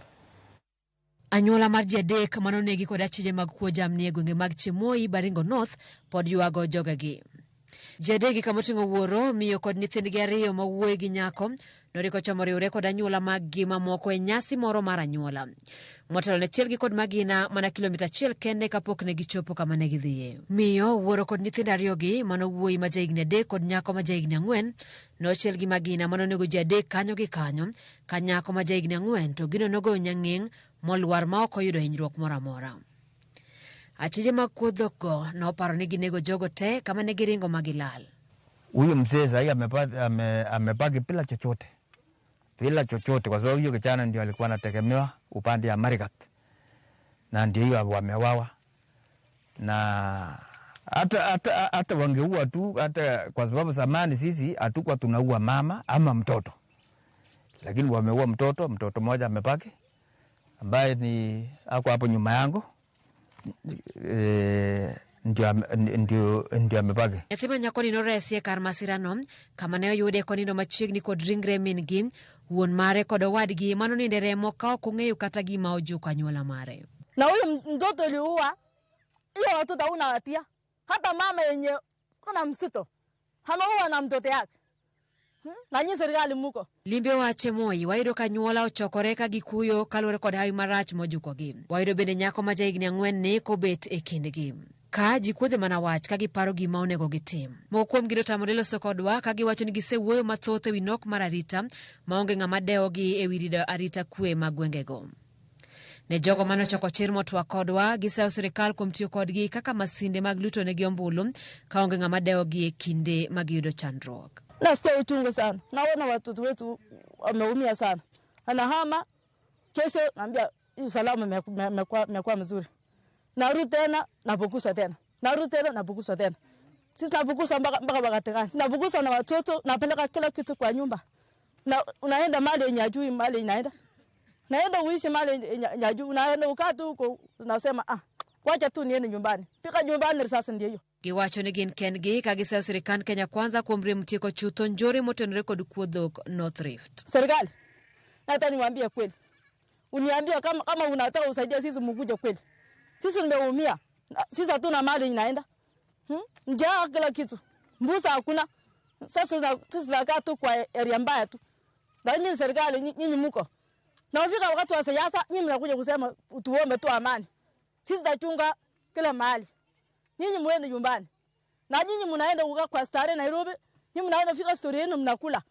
Anyuola mar ji 3 manonegi kod achije mag kuo jamni e gwenge mag Chemoi, Baringo North pod ywago jogegi. Ji 3 kamoting'o wuoro, miyo kod nyithindgi 2 ma wuoyi gi nyako noriko chomo riwre kod anyuola maggi mamoko e nyasi moro mar anyuola. Motelo ne chielgi kod magina mana kilomita 1 kende kapok ne gichopo kama ne gidhiye. Miyo, wuoro kod nyithindo 2 gi mano wuoyi ma jahigni 3 kod nyako ma jahigni 4 nochiel gi magina manonego ji 3 kanyo gi kanyo, ka nyako ma jahigni 4 to gino nogoyo nyang'eng' molwar ma ok oyudo hinyruok moro amora. Achije mag kuo dhok go noparo ni ginego jogo te kama ne giringo ma gilal. Huyu mzee sasa amebaki bila chochote. Bila chochote kwa sababu hiyo kijana ndio alikuwa anategemewa upande ya Marigat. na ndio hiyo wamewawa na hata wangeua tu, hata kwa sababu zamani sisi hatukuwa tunaua mama ama mtoto, lakini wameua mtoto. Mtoto mmoja amebaki ambaye ni ako hapo nyuma yangu, ndio amebaki. Nyathi ma nyakoni noresi e kar masirano kama ne oyude konindo machiegni kod ringre min-gi, wuon mare kod owadgi manoninde remo ka ok ong'eyo kata gima ojuko anyuola mare. Na huyu mtoto uliua, hiyo watoto hauna hatia. Hata mama yenye kuna msito ameua na mtoto yake. Na nyinyi serikali muko. Limbe wache Moi wayudo ka anyuola ochokore ka gikuyo kaluwore kod hawi marach mojukogi. Wayudo bende nyako ma jahigni 4 ni kobet e kindgi. Ka ji kuodhe mana wach ka giparo gima onego gitim. Moko kuomgi notamore loso kodwa ka giwacho ni gisewuoyo mathoth ewi nok mar arita maonge ng'ama dewogi ewi rido arita kwe mag gwengego. Ne jogo manochoko chir motwak kodwa, gisayo sirikal kuom tiyo kodgi kaka masinde mag luto negi ombulu kaonge ng'ama dewogi e kinde ma giyudo chandruok. Nasikia uchungu sana, naona watoto wetu wameumia sana. Anahama kesho, naambia usalama imekuwa mzuri. Narudi tena napukusa tena, narudi tena napukusa tena. Sisi napukusa mpaka wakati gani? Napukusa na watoto, napeleka kila kitu kwa nyumba. Na unaenda mali yenye ajui mali inaenda. Naenda uishi mali yenye ajui, unaenda ukaa tu huko unasema wacha tu niende nyumbani. Pika nyumbani risasi ndio hiyo. Giwacho ni gin kendgi ka gisayo sirikand Kenya Kwanza kuom rem tieko chutho njore motenore kod kuo dhok North Rift. Serikali, hata niwaambie kweli. Uniambie kama unataka usaidia sisi mkuje kweli. Sisi tumeumia. Sisi hatuna mali inaenda. Njaa kila kitu. Mbusa hakuna. Sasa sisi tunakaa tu kwa area mbaya tu. Na nyinyi serikali nyinyi mko. Na ufika wakati wa siasa nyinyi mnakuja kusema tuombe tu amani. Sisi tutachunga kila mahali. Nyinyi muende nyumbani. Na nyinyi mnaenda kukaa kwa stare Nairobi, nyinyi mnaenda fika story yenu mnakula.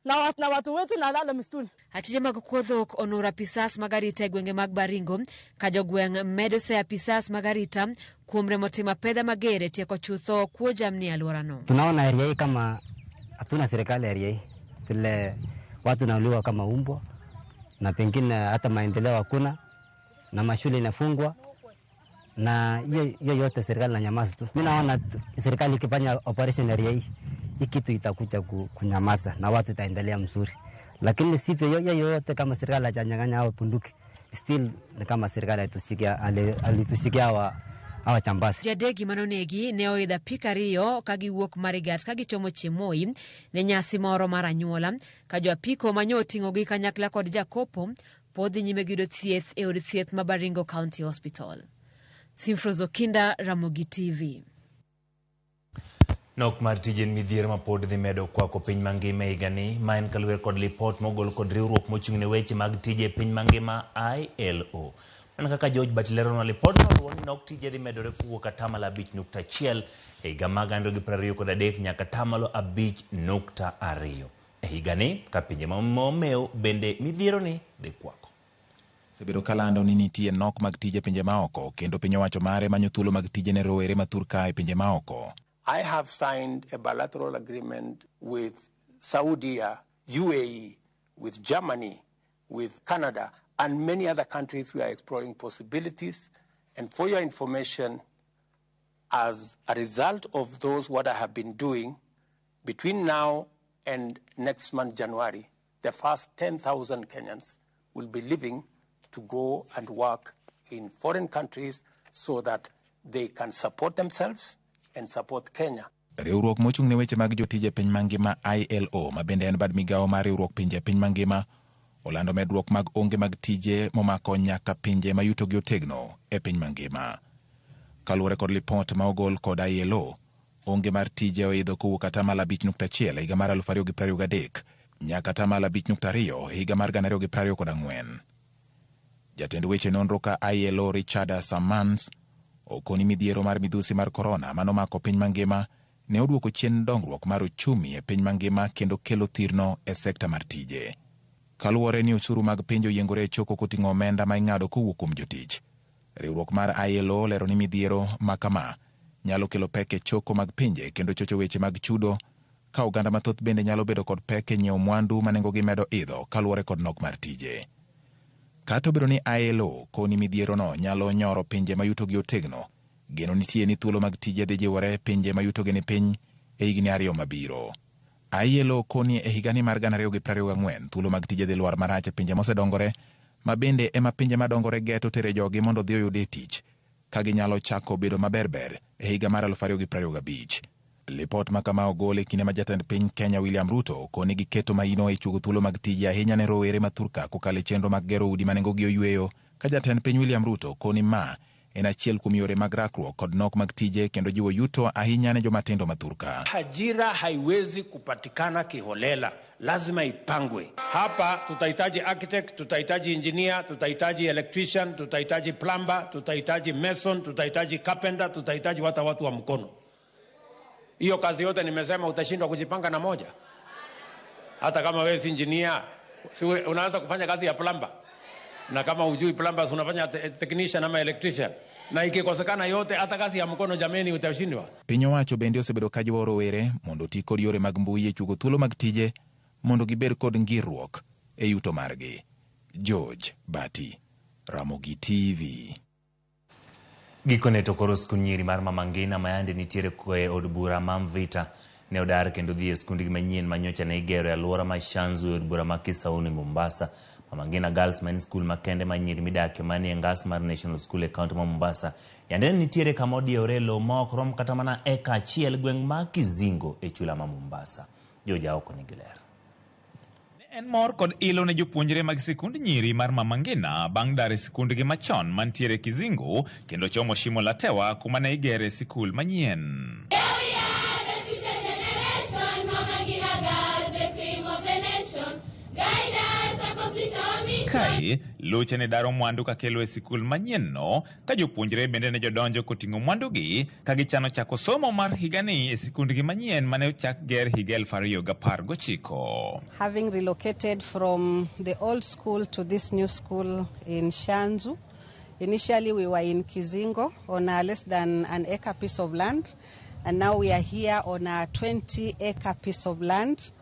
Na watu wetu nalala msituni. Achije mag kuo dhok onura apisas mag arita e gwenge mag Baringo ka jogweng' medo seyo apisas mag arita kuom remo timo apedha mager e tieko chutho kuo jamni e alworano. Tunaona area hii kama hatuna serikali area hii, vile watu nauliwa kama umbwa na pengine hata maendeleo hakuna na mashule inafungwa na hiyo yote serikali na nyamaza tu. Mimi naona serikali ikifanya operation area hii, hii kitu itakuja kunyamaza na watu itaendelea mzuri. Lakini sivyo hiyo yote kama serikali hajanyang'anya hao bunduki, still ni kama serikali alitusikia hawa chambasi. Jadegi manonegi ne oidho apiko 2 ka giwuok Marigat ka gichomo Chemoi ne nyasi moro mar anyuola ka jo apiko manyo oting'ogi kanyakla kod jakopo pod dhi nyime gi yudo thieth e od thieth ma Baringo County Hospital. Simfrozo Kinda, Ramogi TV. Nok mar tije en midhiero ma pod dhi medo kwako piny mangima e higani, ma en kaluwore kod lipot mogol kod riwruok mochung' ne weche mag tije e piny mangima ILO. Mana kaka George Bati leronwa, lipodno luwo ni nok tije dhi medore kowuok 5.1% e higa mag 2023 nyaka 5.2% e higani, ka pinje momew bende midhiero ni dhi kwako. Osebedo kalando ni nitie nok mag tije pinje maoko kendo piny owacho mare manyo thuolo mag tije ne rowere ma thur ka e pinje maoko. I have signed a bilateral agreement with Saudi, UAE, with Germany, with Canada, and many other countries. We are exploring possibilities. And for your information, as a result of those, what I have been doing, between now and next month, January, the first 10,000 Kenyans will be leaving to go and work in foreign countries so that they can support themselves and support Kenya. Riwruok mochung' ne weche mag jotije e piny mangima ILO, ma bende en bad migawo mar riwruok pinje e piny mangima, olando medruok mag onge mag tije momako nyaka pinje ma yutogi otegno e piny mangima. Kaluwore kod lipot ma ogol kod ILO, onge mar tije oidho kowuok 5.1% e higa mar 2023 nyaka 5.2% e higa mar 2024. Jatend weche nonro ka ILO Richard Samans okoni midhiero mar midhusi mar korona manomako piny mangima ne oduoko chien dongruok mar uchumi e piny mangima kendo kelo thirno e sekta mar tije. Kaluwore ni osuru mag pinje oyiengore e choko koting'o omenda ma ing'ado kowuok kuom jotich. Riwruok mar ILO lero ni midhiero ma kama nyalo kelo pek e choko mag pinje kendo chocho weche mag chudo, ka oganda mathoth bende nyalo bedo kod pek e nyiewo mwandu ma nengogi medo idho kaluwore kod nok mar tije. Kata obedo ni ILO koni midhierono nyalo nyoro pinje ma yutogi otegno, geno nitie ni thuolo mag tije dhi jiwore e pinje ma yutogi ni piny e higni 2 mabiro. ILO koni e higani mar 2024 thuolo mag tije dhi lwar marach e pinje mosedongore, ma bende ema pinje madongore geto tere jogi mondo odhi oyudie tich, ka ginyalo chako bedo maberber e higa mar 2025. Lipot ma kama ogol e kinde ma jatend piny Kenya William Ruto koni giketo maino e chuogo thuolo mag tije ahinya ne rowere ma thurka kokalo e chenro mag gero udi ma nengogi oyweyo, ka jatend piny William Ruto koni ma en achiel kuom yore mag rakruok kod nok mag tije kendo jiwo yuto ahinya ne jomatindo ma thurka. Ajira haiwezi kupatikana kiholela, lazima ipangwe. Hapa tutahitaji architect, tutahitaji engineer, tutahitaji electrician, tutahitaji plumber, tutahitaji mason, tutahitaji carpenter, tutahitaji hata watu wa mkono. Hiyo kazi yote nimesema utashindwa kujipanga na moja. Hata kama wewe si engineer, si unaanza kufanya kazi ya plumber. Na kama hujui plumber, si unafanya technician ama electrician. Na ikikosekana yote, hata kazi ya mkono jameni utashindwa. Piny owacho bende osebedo ka jiwo rowere mondo oti kod yore mag mbui e chugo thuolo mag tije mondo gibed kod ngirruok e yuto margi. George Bati, Ramogi TV. Gikone to koro skund nyiri mar Mama Ngina ma yande nitiere e od bura ma Mvita ne odar kendo dhi e skundgi manyien ma nyocha ne igero e alwora ma Shanzu e od bura ma Kisauni Mombasa. Mama Ngina Girls ma en skul makende ma nyiri midakie manie ngas mar National School e kaunti ma Mombasa. Yande ne nitiere kama odiewore e lowo ma ok rom kata mana eka achiel gweng' ma Kizingo e chula ma Mombasa. Joja oko nigi ler. En mor kod ilo ne jopuonjre mag sikund nyiri mar Mama Ngina bang' dar e sikundgi machon mantiere Kizingo kendo chomo Shimo la Tewa kuma ne igere sikul manyien. Kae, loche ne daro mwandu kakelo e sikul manyien no, ka jopuonjre bende ne jodonjo koting'o mwandugi ka gichano chako somo mar higani e sikundgi manyien mane ochak ger higa 2019. Having relocated from the old school to this new school in Shanzu, initially we were in Kizingo on a less than an acre piece of land, and now we are here on a 20-acre piece of land.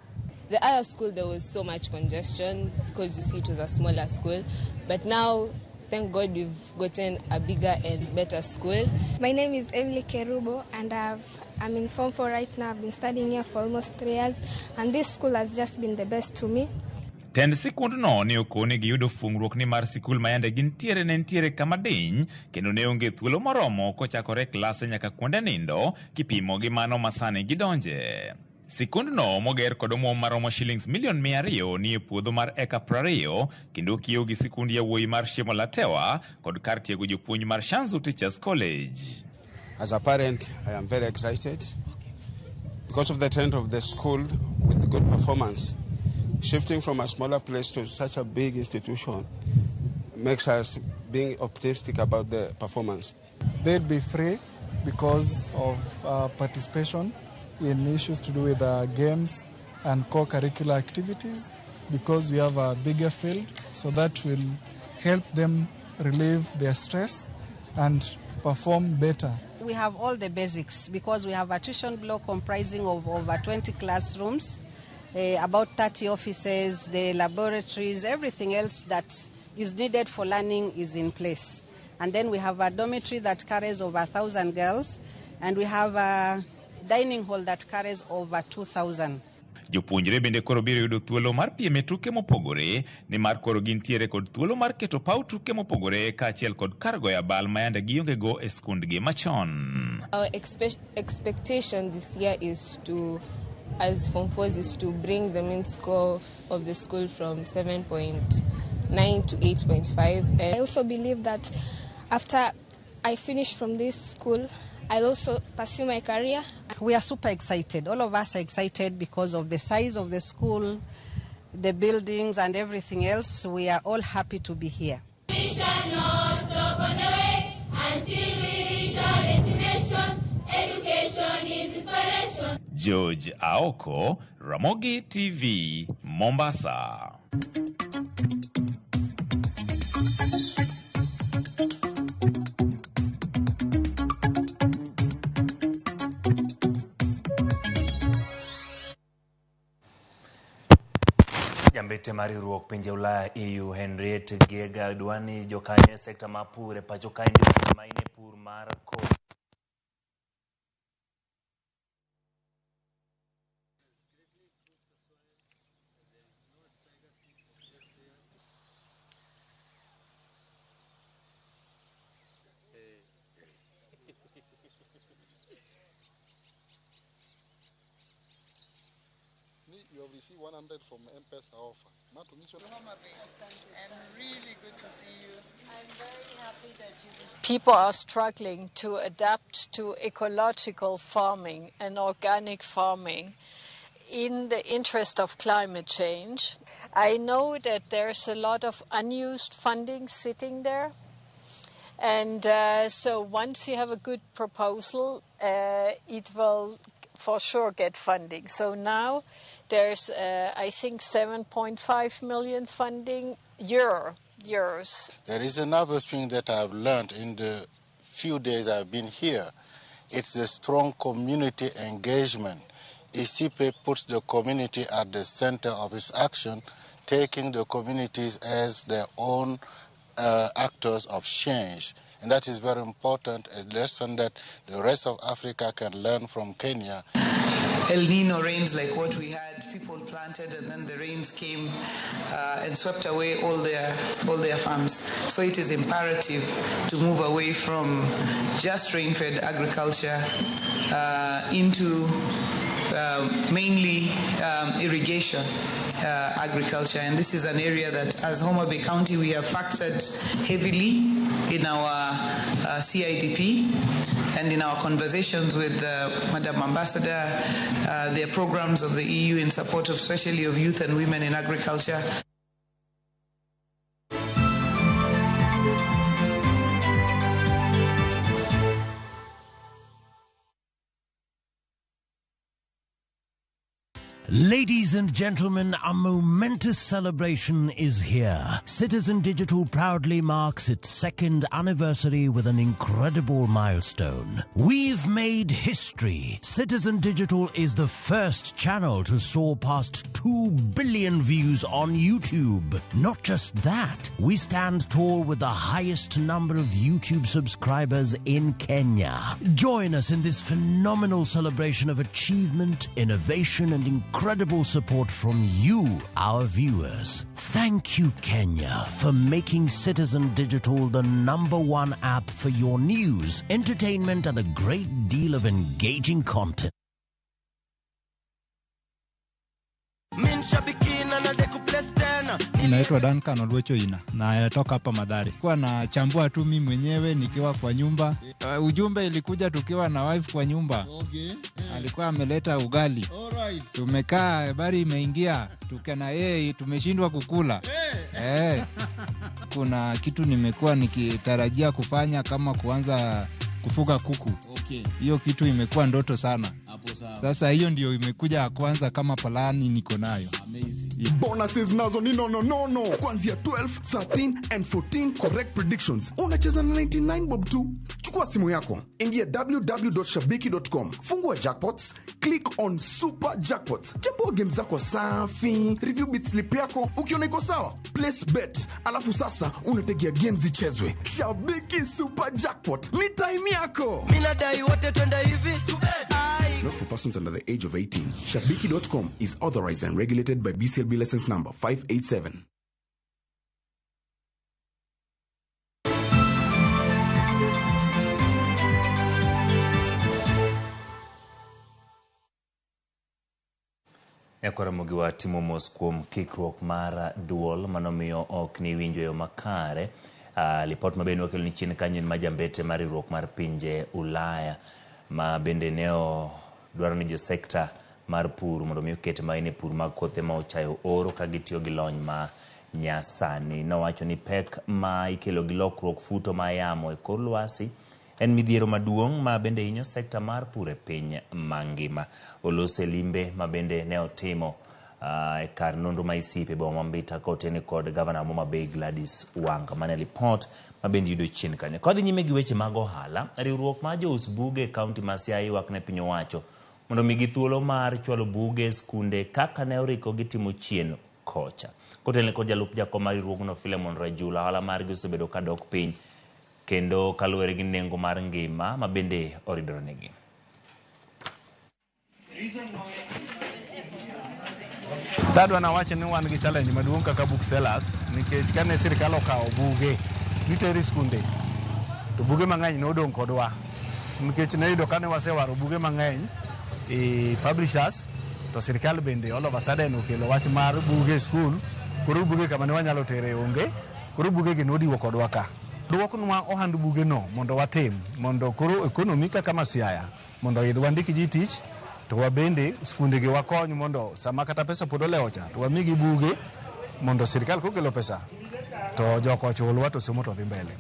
The other school, there was so much congestion because it was a smaller school, but now, thank God, we've gotten a bigger and better school. My name is Emily Kerubo, and I'm in Form 4 right now. I've been studying here for almost 3 years, and this school has just been the best to me. Tend sikundno ne okone giyudo fungruok ni mar sikul ma yande gintiere ne nitiere kama diny kendo ne onge thuolo moromo kochakore klase nyaka kuonde nindo kipimo gi mano ma sani gidonje. Sikundno moger kod omuom maromo shillings milion 200 ni e puodho mar eka 20 kendo kiewo gi sikund yawuoyi mar Shimo la Tewa kod kar tiego jopuonj mar Shanzu Teachers College. As a parent, I am very excited because of the trend of the school with good performance. Shifting from a smaller place to such a big institution makes us being optimistic about the performance. They'll be free because of participation in issues to do with games and co-curricular activities, because we have a bigger field, so that will help them relieve their stress and perform better. We have all the basics because we have a tuition block comprising of over 20 classrooms, about 30 offices, the laboratories, everything else that is needed for learning is in place. And then we have a dormitory that carries over 1,000 girls, and we have a dining hall that carries over 2,000. Jopuonjre bende koro biro yudo thuolo mar piem e tuke mopogore, nimar koro gintiere kod thuolo mar keto paw tuke mopogore kaachiel kod kar goyo abal ma yande gionge go e skundgi machon. Our expectation this year is to, as Form 4s, is to bring the mean score of the school from 7.9 to 8.5. I also believe that after I finish from this school, I'll also pursue my career. We are super excited. All of us are excited because of the size of the school, the buildings and everything else. We are all happy to be here. We shall not stop on the way until we reach our destination. Education is inspiration. George Aoko, Ramogi TV, Mombasa. Jambete mar riwruok pinje Ulaya EU Henriette Geiger dwani jokanyo e sekta mar pur e pacho kaendi oket maino e pur mar kodhi Ni you have received 100 from M-Pesa offer. Ma to nyiso And really good to see you. I'm very happy that you People are struggling to adapt to ecological farming and organic farming in the interest of climate change. I know that there's a lot of unused funding sitting there. And so once you have a good proposal, it will for sure get funding. So now there's, I think, 7.5 million funding euros. There is another thing that I've learned in the few days I've been here. It's the strong community engagement. ICIPE puts the community at the center of its action, taking the communities as their own actors of change. And that is very important, a lesson that the rest of Africa can learn from Kenya. El Nino rains like what we had, people planted and then the rains came and swept away all their farms. So it is imperative to move away from just rain-fed agriculture into mainly irrigation agriculture. And this is an area that as Homa Bay County we have factored heavily in our CIDP and in our conversations with Madam Ambassador, their programs of the EU in support of especially of youth and women in agriculture. Ladies and gentlemen, a momentous celebration is here. Citizen Digital proudly marks its second anniversary with an incredible milestone. We've made history. Citizen Digital is the first channel to soar past 2 billion views on YouTube. Not just that, we stand tall with the highest number of YouTube subscribers in Kenya. Join us in this phenomenal celebration of achievement, innovation, and incredible support from you, our viewers. Thank you, Kenya, for making Citizen Digital the #1 app for your news, entertainment, and a great deal of engaging content. Naitwa Duncan Olwecho Ina na natoka hapa Mathare. Kwa nachambua tu mimi mwenyewe nikiwa kwa nyumba. Ujumbe ilikuja tukiwa na wife kwa nyumba. Okay. Alikuwa ameleta ugali. Alright. Tumekaa, habari imeingia, tuka na yeye tumeshindwa kukula. Hey. Kuna kitu nimekuwa nikitarajia kufanya kama kuanza kufuga kuku. Okay. Hiyo kitu imekuwa ndoto sana. Hapo sawa. Sasa hiyo ndio imekuja kwanza kama plani niko nayo. Amazing. Yeah. Bonuses nazo ni no no no no. Kuanzia 12, 13 and 14 correct predictions. Unacheza na 99 bob tu. Chukua simu yako, ingia www.shabiki.com, fungua jackpots, click on super jackpots. Chambua game zako safi, review bit slip yako, ukiona iko sawa, place bet. Alafu sasa unategea games zichezwe. Shabiki Super Jackpot ni time yako. Mimi nadai wote twende hivi. Not for persons under the age of 18. Shabiki.com is authorized and regulated by BCLB license number 587. Nyakwaromogi wa timo mos kuom kikruok mar duol manomiyo ok ni winjo yo makare. Lipot mabende wakelo ni chien kanyo en majambete mar riwruok mar pinje Ulaya ma bende ne dwaro ni jo sekta mar pur mondo mi oket maino e pur mag kothe ma ochayo oro ka gitiyo gi lony ma nyasani. Nowacho ni pek ma ikelo gi lokruok futo ma yamo e kor lwasi en midhiero maduong' ma bende hinyo sekta mar pur e piny mangima. Olose limbe ma bende ne otimo e kar nonro ma ICIPE e boma ma Mbita kotene kod gavana Homa Bay Gladys Wanga. Mane lipot ma bende yudo chien kanyo. Kodhi nyime gi weche mag ohala, riwruok mar jous buge e kaunti ma Siaya ywak ne piny owacho mondo migi thuolo mar chwalo buge e skunde kaka ne oriko gitimo chien kocha. Kotelne kod jalup jakom mar riwruogno Philemon Rajula, ohala margi osebedo ka dok piny kendo kaluwore gi nengo mar ngima ma bende oridorenegi. Dadwa nawach ni wan gi challenge maduong' kaka booksellers nikech kane sirkal okawo buge nitero e skunde to buge mang'eny nodong' kodwa nikech ne yudo kane wasewaro buge mang'eny e publishers to sirkal bende all of a sudden okelo wach mar buge e skul koro buge kama ne wanyalo tere onge koro buge gi nodiwo kodwa ka duoknwa ohand buge no mondo watim mondo koro economy kaka ma Siaya mondo oidh wandik ji tich to wabende skunde gi wakony mondo sama kata pesa pod olewo cha to wamigi buge mondo sirkal kokelo pesa to joko ochulwa to somo to dhi mbele.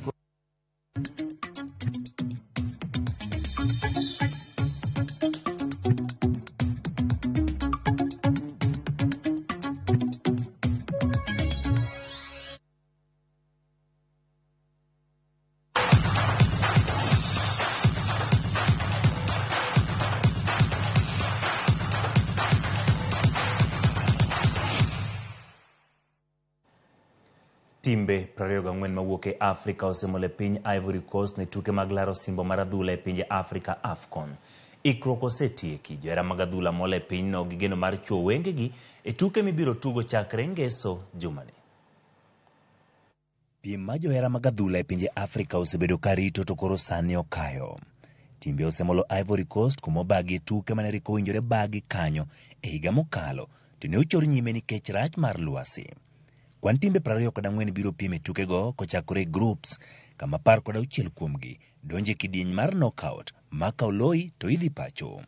Timbe 24 mawuok e Afrika osemol e piny Ivory Coast ne tuke mag laro osimbo mar adhula e pinje Afrika AFCON. Ikruok osetieki, johera mag adhula mol e pinyno gi geno mar chuo wengegi e tuke mibiro tugo chakre Ngeso jumani. Piem ma johera mag adhula e pinje Afrika osebedo ka rito to koro sani okayo. Timbe osemolo Ivory Coast kuma obagi e tuke mane rik owinjore bagi kanyo e higa mokalo to ne ochor nyime nikech rach mar lwasi. Kwan timbe 24 biro piem e tukego kochakore e groups kama 16 kuomgi donjo e kidieny mar knockout ma ka oloyi to idhi pacho.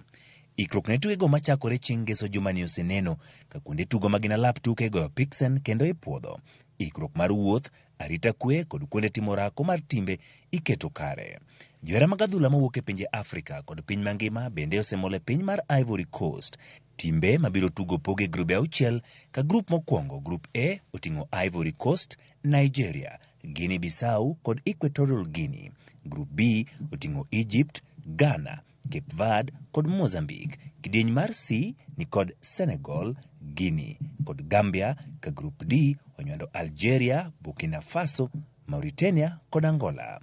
Ikruok ne tukego machakore chieng' Ngeso jumani oseneno ka kuonde tugo ma gin alap tuke igoyo piksen kendo ipuodho. Ikruok mar wuoth, arita kwe kod kuonde timo orako mar timbe iketo kare. Johera mag adhula mawuok e pinje Afrika kod piny mangima bende osemol e piny mar Ivory Coast. Timbe mabiro tugo opog e grube auchiel ka grup mokwongo, Grup A, oting'o Ivory Coast, Nigeria, Guinea Bissau kod Equatorial Guinea. Grup B oting'o Egypt, Ghana, Cape Verde kod Mozambique. Kidieny mar C ni kod Senegal, Guinea kod Gambia ka Grup D onywando Algeria, Burkina Faso, Mauritania kod Angola.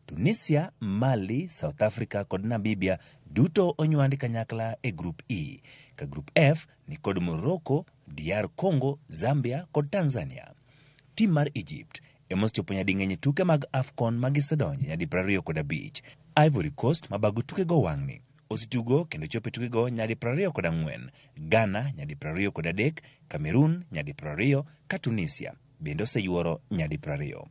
Tunisia, Mali, South Africa kod Namibia duto onywandi kanyakla e Grup E, ka Grup F ni kod Morocco, DR Congo, Zambia kod Tanzania. Tim mar Egypt ema osechopo nyading'eny e tuke mag AFCON ma gisedonje nyadi 25. Ivory Coast mabago tukego wang'ni osetugo kendo chopo e tukego nyadi 24, Ghana nyadi 23, Cameroon nyadi 20 ka Tunisia bende oseyuoro nyadi 20.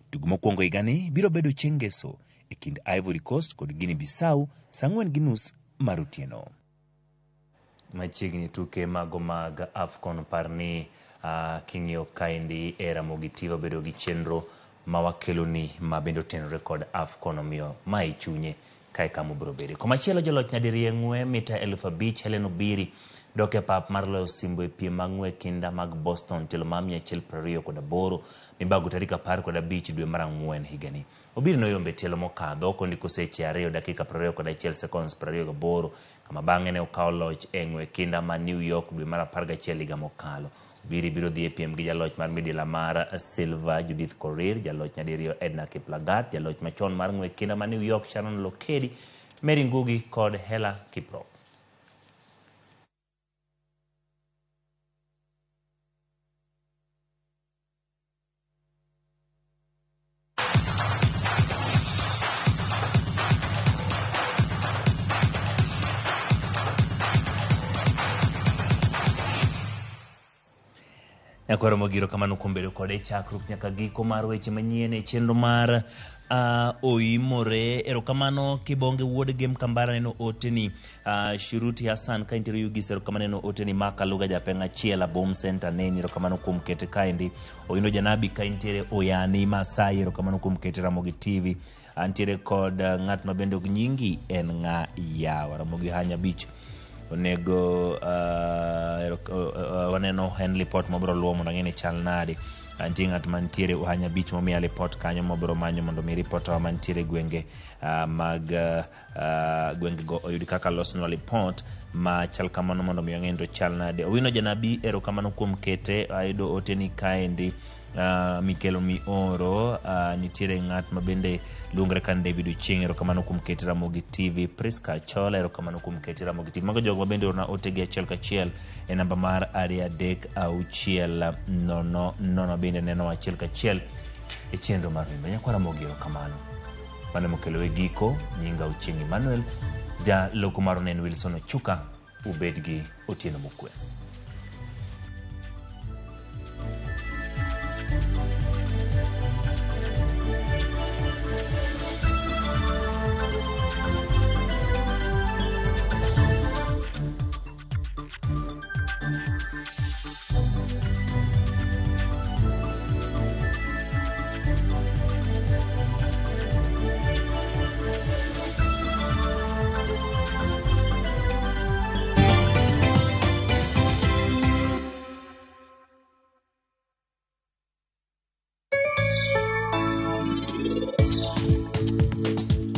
Tugo mokwongo higani biro bedo chieng' Ngeso e kind Ivory Coast kod Guinea Bissau saa 4:30 mar otieno. Machiegni tuke mago mag AFCON par ni king'iyo kaendi e Ramogi TV wabedo gi chenro ma wakeloni ma bende otenore kod AFCON omiyo ma e chunye kae kama obiro bede. Komachielo joloch nyadiriyo e ng'we mita 5000 Hellen Obiri dok e pap mar loyo osimbo e piem mag ng'we kinda mag Boston tielo mar 128 mibago tarik 15 dwe mar ang'wen higani. Obiri noyombe tielo mokadho kondiko seche 2 dakika 21 sekonds 28 kama bang'e ne okawo loch e ng'we kinda ma New York dwe mar 11 higa mokalo. Obiri biro dhi e piem gi jaloch mar midila mar silver Judith Korir, jaloch nyadiriyo Edna Kiplagat, jaloch machon mar ng'we kinda ma New York Sharon Lokedi, Mary Ngugi kod Hela Kiprop. Nyakwaro Mogiro kamano kuom bedo kode chakruok nyaka giko mar weche manyien e chenro mar Oimore. Erokamano Kibonge wuod Gem Kambara neno oteni. Shuruti Hassan ka intiere Ugis erokamano neno oteni. Maka Luga Japeng achiel Abom Center neni erokamano kuom kete kaendi. Oindo Janabi ka intiere Oyani Masai erokamano kuom kete Ramogi TV. Antiere kod ng'at ma bende ok nyingi en ng'a yawa Ramogi Hanya Beach. Onego waneno Henley Port mabiro luwo mondo ang'e ni chal nade. Nitie ng'at mantiere Uhanya Beach momiya lipot kanyo mobiro manyo mondo mi ripotawa mantiere gwenge mag gwengego oyud kaka losnwa lipot ma chal kamano mondo mi wang'e ni to chal nade. Owino Janabi, erokamano kuom kete, ayudo oteni kaendi mikelo mioro. Nitiere ng'at ma bende luongre kan David Ochieng', erokamano kuom kete Ramogi TV. Priska Achola, erokamano kuom kete Ramogi TV. Mago jogo ma bende orona otegi achiel kachiel e namba mar 236 00 bende neno achiel kachiel e chenro mar Rimba. Nyakwa Ramogi, erokamano. Mano mokelo e giko, nyinga Ochieng' Emmanuel, jaloko mar onen Wilson Ochuka, ubed gi otieno mokwe.